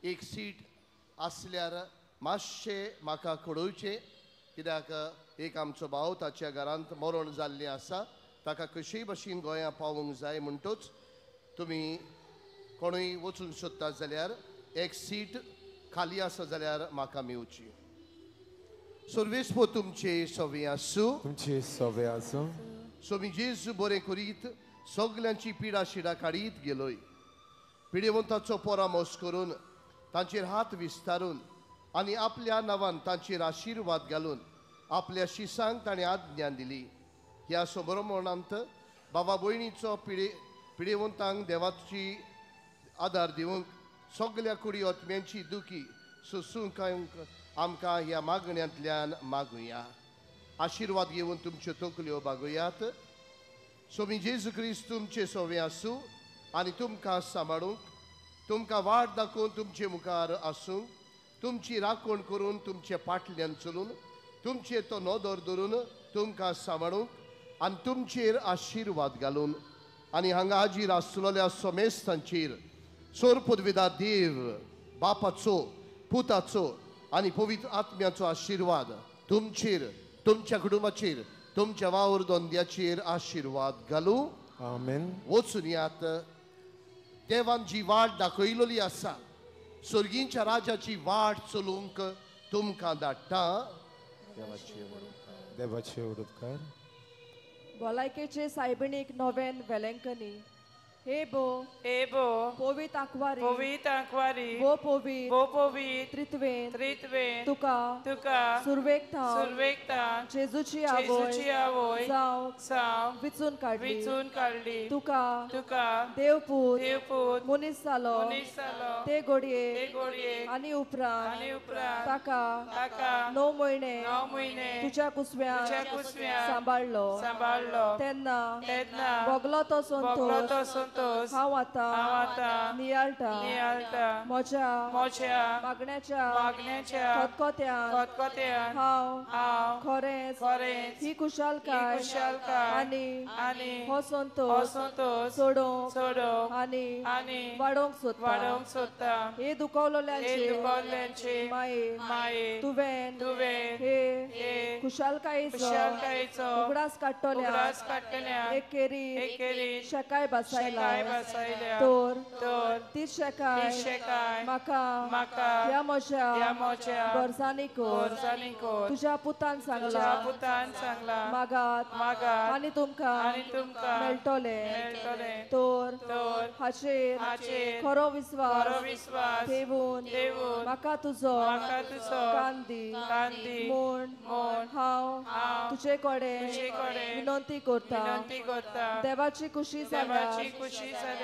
एक सीट आसल्यार मातशें म्हाका कळोवचें, कित्याक एक आमचो भाव ताच्या घरांत मरण जाल्लें आसा, ताका कशीय भशेन गोंया पावूंक जाय म्हणटोच तुमी कोणूय वचूंक सोदता जाल्यार एक सीट खाली आसा जाल्यार म्हाका मेवची. सर्वेस्पो तुमचे सवे आसूं. तुमचे सवे आसूं. स्वामी जेजू बरें करीत सगल्यांची पिडा शिडा काडीत गेलोय. पिडेवंताचो परामर्श करून तांचेर हात विस्तारून आनी आपल्या नांवान तांचेर आशिर्वाद घालून आपल्या शिसांक ताणें आज्ञा दिली. ह्या संभ्रमणांत बाबा भयणीचो पिडेवंतांक देवाची आदार दिवंक सगल्या कुडी आत्म्यांची दुखी सोसूंक आमकां ह्या मागण्यांतल्यान मागुया. आशिर्वाद घेवन तुमच्यो तकल्यो बागोयात. स्वामी जेजू क्रिस्त तुमचे सोवे आसूं आनी तुमकां सांबाळूंक, तुमकां वाट दाखोवन तुमचे मुखार आसूंक, तुमची राखण करून तुमचे पाटल्यान चलून तुमचेर तो नदर धरून तुमकां सांबाळूंक आनी तुमचेर आशिर्वाद घालून आनी हांगा हाजीर आसलेल्या समेस्तांचेर सोरपदविदा देव बापाचो, पुताचो आनी पवित्र आत्म्याचो आशिर्वाद तुमचेर, तुमच्या कुटुंबाचेर, तुमच्या वावर धंद्याचेर आशिर्वाद घालूं. आमेन. वचून यात. देवान जी वाट दाखयलेली आसा स्वर्गींच्या राजाची वाट चलूंक तुमकां धाडटा. देवाचे उपकार. भलायकेचे सायबिणीक नोवेन वेलेंकनी. हे बो, हे बो, पोवीत आंकवारी, पोवीत आंकवारी, बो पोवीत, बो पोवीत, त्रित्वेन, त्रित्वेन, तुका, तुका, सुरवेक थावन, सुरवेक थावन, जेजूची आवय, जेजूची आवय, जावंक, जावंक, विचून काडली, विचून काडली, तुका, तुका, देवपूत, देवपूत, मनीस जालो, मनीस जालो, ते घडये, ते घडये, आनी उपरांत, आनी उपरांत, ताका, ताका, 9 म्हयने, 9 म्हयने, तुज्या कुसव्यान, तुज्या कुसव्यान, सांबाळलो, सांबाळलो, तेन्ना, तेन्ना, भोगलो तो भोगलो संतोश, तो संतोश, संतोष हांव आतां नियाळटा म्हज्या मागण्याच्या खतखत्यान हांव खरेंच ही खुशालकाय आनी हो संतोष सोडोवंक आनी वाडोवंक सोदता. हे दुखवलेल्यांचे माये तुवें हे खुशालकायेचो उगडास काडटल्या एकेरी शेकाय बसायल्या तर तीच शेकाय म्हाका ह्या म्हज्या गरजांनी कर. तुज्या पुतान सांगला मागात आनी तुमकां मेळटलें. तर हाचेर खरो विस्वास ठेवून म्हाका तुजो कान दी म्हूण हांव तुजे कडेन विनंती करता. देवाची खुशी जाल्यार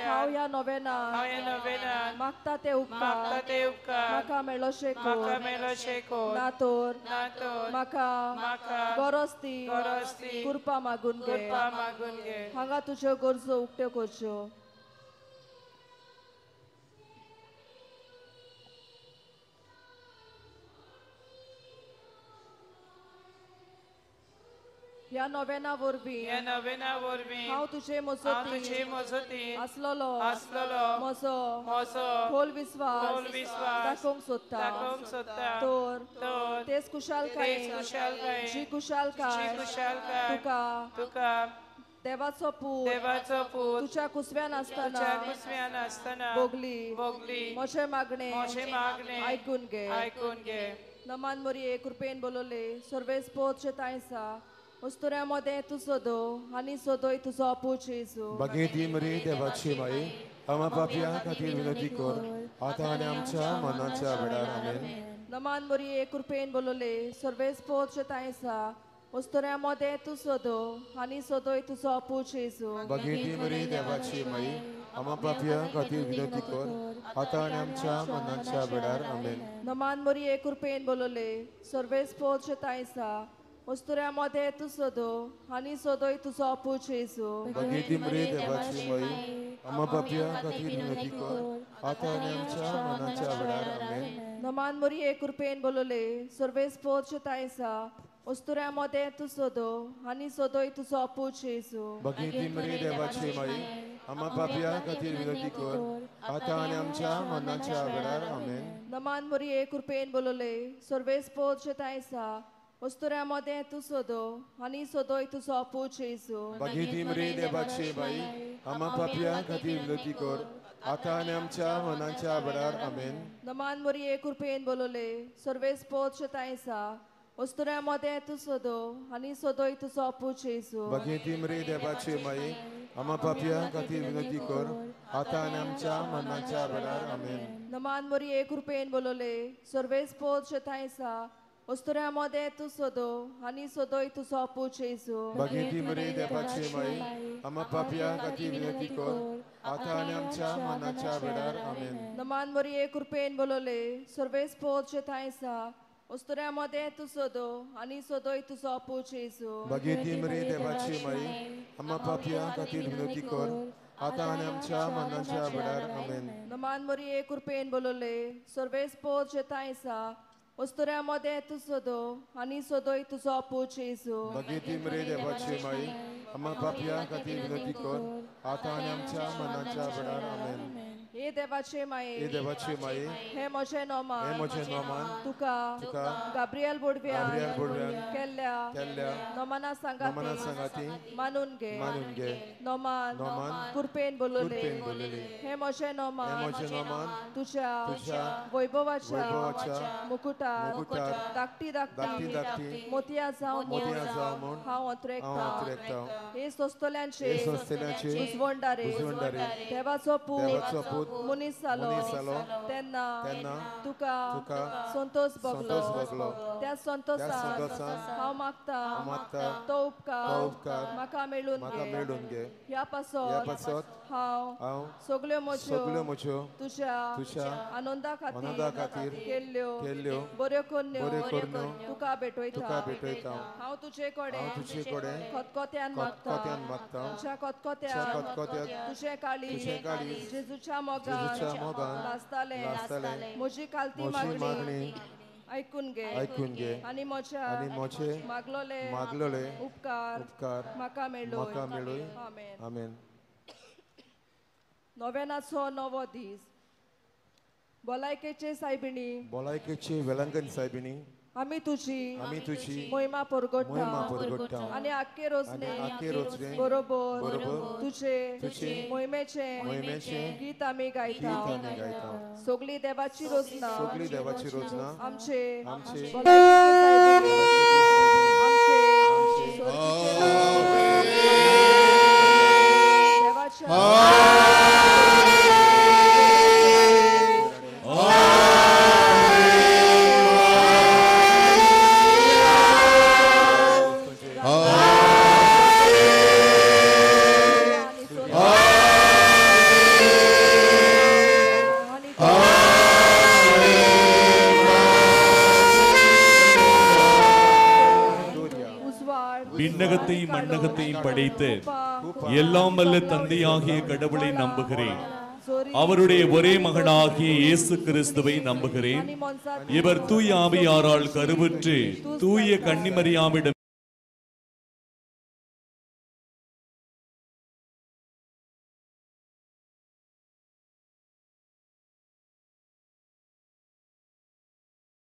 हांव ह्या नोवेनान मागता ते उपकार म्हाका मेळोशे कर. ना तर म्हाका गरज ती कृपा मागून घे. हांगा तुज्यो गरजो उक्त्यो करच्यो. ह्या नोवेना वरवीं हांव तुजे मजती आसलेलो म्हजो खोल विस्वास दाखोवंक सोदता. तर तेच खुशालकाय जी खुशालकाय तुका देवाचो पूत तुज्या कुसव्यान आसतना भोगली म्हजें मागणें आयकून घे. नमान मोरये कृपेन बोलवले सर्वेस पोत तांयसा उस्तुऱ्या मदें तूं सोदो आनी सोदोय तुजो अपूच जेजू. बागेती मरे देवाची माई आमा पापया खातीर विनंती कर आतां आनी आमच्या मनाच्या वेळार. आमेन. नमान मोरये कृपेन बोलवले सर्वेस पोत तांयसा उस्तुऱ्या मदें तूं सोदो आनी सोदोय तुजो अपूच जेजू. बागेती मरे देवाची माई आमा पापया खातीर विनंती कर आतां आनी आमच्या मनाच्या वेळार. आमेन. नमान मोरये कृपेन बोलवले सर्वेस पोत तांयसा उस्तुऱ्या मदें तूं सोदो आनी सोदोय तुजो अपूच जेजू. बागेती मरे देवाची माई आमा पापया खातीर विनंती कर आतां आनी आमच्या मनाच्या वेळार. आमेन. नमान मोरये कृपेन बोलवले सर्वेस पोत तांयसा उस्तुऱ्या मदें तूं सोदो आनी सोदोय तुजो अपूच जेजू. बागेती मरे देवाची माई आमा पापया खातीर विनंती कर आतां आनी आमच्या मनाच्या वेळार. आमेन. नमान मोरये कृपेन बोलवले सर्वेस पोत तांयसा उस्तुऱ्या मदें तूं सोदो आनी सोदोय तुजो अपूच जेजू. बागेती मरे देवाची माई आमा पापया खातीर विनंती कर आतां आनी आमच्या मनाच्या वेळार. आमेन. नमान मोरये कृपेन बोलवले सर्वेस पोत तांयसा उस्तुऱ्या मदें तूं सोदो आनी सोदोय तुजो अपूच जेजू. बागेती मरे देवाची माई आमा पापया खातीर विनंती कर आतां आनी आमच्या मनाच्या वेळार. आमेन. नमान मोरये कृपेन बोलवले सर्वेस पोत तांयसा उस्तुऱ्या मदें तूं सोदो आनी सोदोय तुजो अपूच जेजू. बागेती मरे देवाची माई आमा पापया खातीर विनंती कर आतां आनी आमच्या मनाच्या वेळार. आमेन. नमान मोरये कृपेन बोलवले सर्वेस पोत तांयसा उस्तुऱ्या मदें तूं सोदो आनी सोदोय तुजो अपूच जेजू. बागेती मरे देवाची माई आमा पापया खातीर विनंती कर आतां आनी आमच्या मनाच्या वेळार. आमेन. नमान मोरये कृपेन बोलवले सर्वेस पोत तांयसा उस्तुऱ्या मदें तूं सोदो आनी सोदोय तुजो अपूच जेजू. बागेती मरे देवाची माई आमा पापया खातीर विनंती कर आतां आनी आमच्या मनाच्या वेळार. आमेन. हे देवाचे माये, हे देवाचे माये, हे म्हजें नोमान, हे म्हजें नोमान, तुका तुका गाब्रियल बोडव्यान केल्ल्या केल्ल्या नोमाना सांगाती मानून घे, मानून घे. नोमान नोमान कृपेन बोलवले, हे म्हजें नोमान, नोमान हे म्हजें नोमान, तुझ्या तुझ्या वैभवाच्या वैभवाच्या मुकुटार मुकुटार धाकटी धाकटी धाकटी मोतयां जावन मोतयां जावन म्हूण हांव अंतरेकतां. हांव अंतरेकतां. हे सोंसतल्यांचे हे सोंसतल्यांचे बुजवणदारे बुजवणदारे देवाचो पूत देवाचो पूत मनीस जालो तेन्ना तुका संतोष भोगलो. त्या संतोषान हांव मागता तो उपकार म्हाका मेळून घे. ह्या पासत हांव सगल्यो म्हज्यो तुज्या आनंदा खातीर केल्ल्यो बऱ्यो करण्यो तुका भेटयता. हांव तुजे कडेन खतखत्यान मागता. तुज्या खतखत्यान तुजें काळीज जेजूच्या मोगान लासतालें. म्हजी कालती मागणी आयकून घे आनी म्हज्या मागलोले उपकार म्हाका मेळूं. आमेन. नोवेनाचो नवो दीस. भलायकेचे सायबिणी, भलायकेचे वेलंगन सायबिणी, आमी तुजी महिमा परगट्टा आनी आख्खे रोजने बरोबर तुजे महिमेचे गीत आमी गायता. सगळी देवाची रोजना आमचे देवाच्या விண்ணகத்தையும் மண்ணகத்தையும் படைத்து எல்லாம் வல்ல தந்தையாகிய கடவுளை நம்புகிறேன். அவருடைய ஒரே மகனாகிய இயேசு கிறிஸ்துவை நம்புகிறேன். இவர் தூய ஆவியாரால் கருவுற்று தூய கன்னிமரியாவிடம்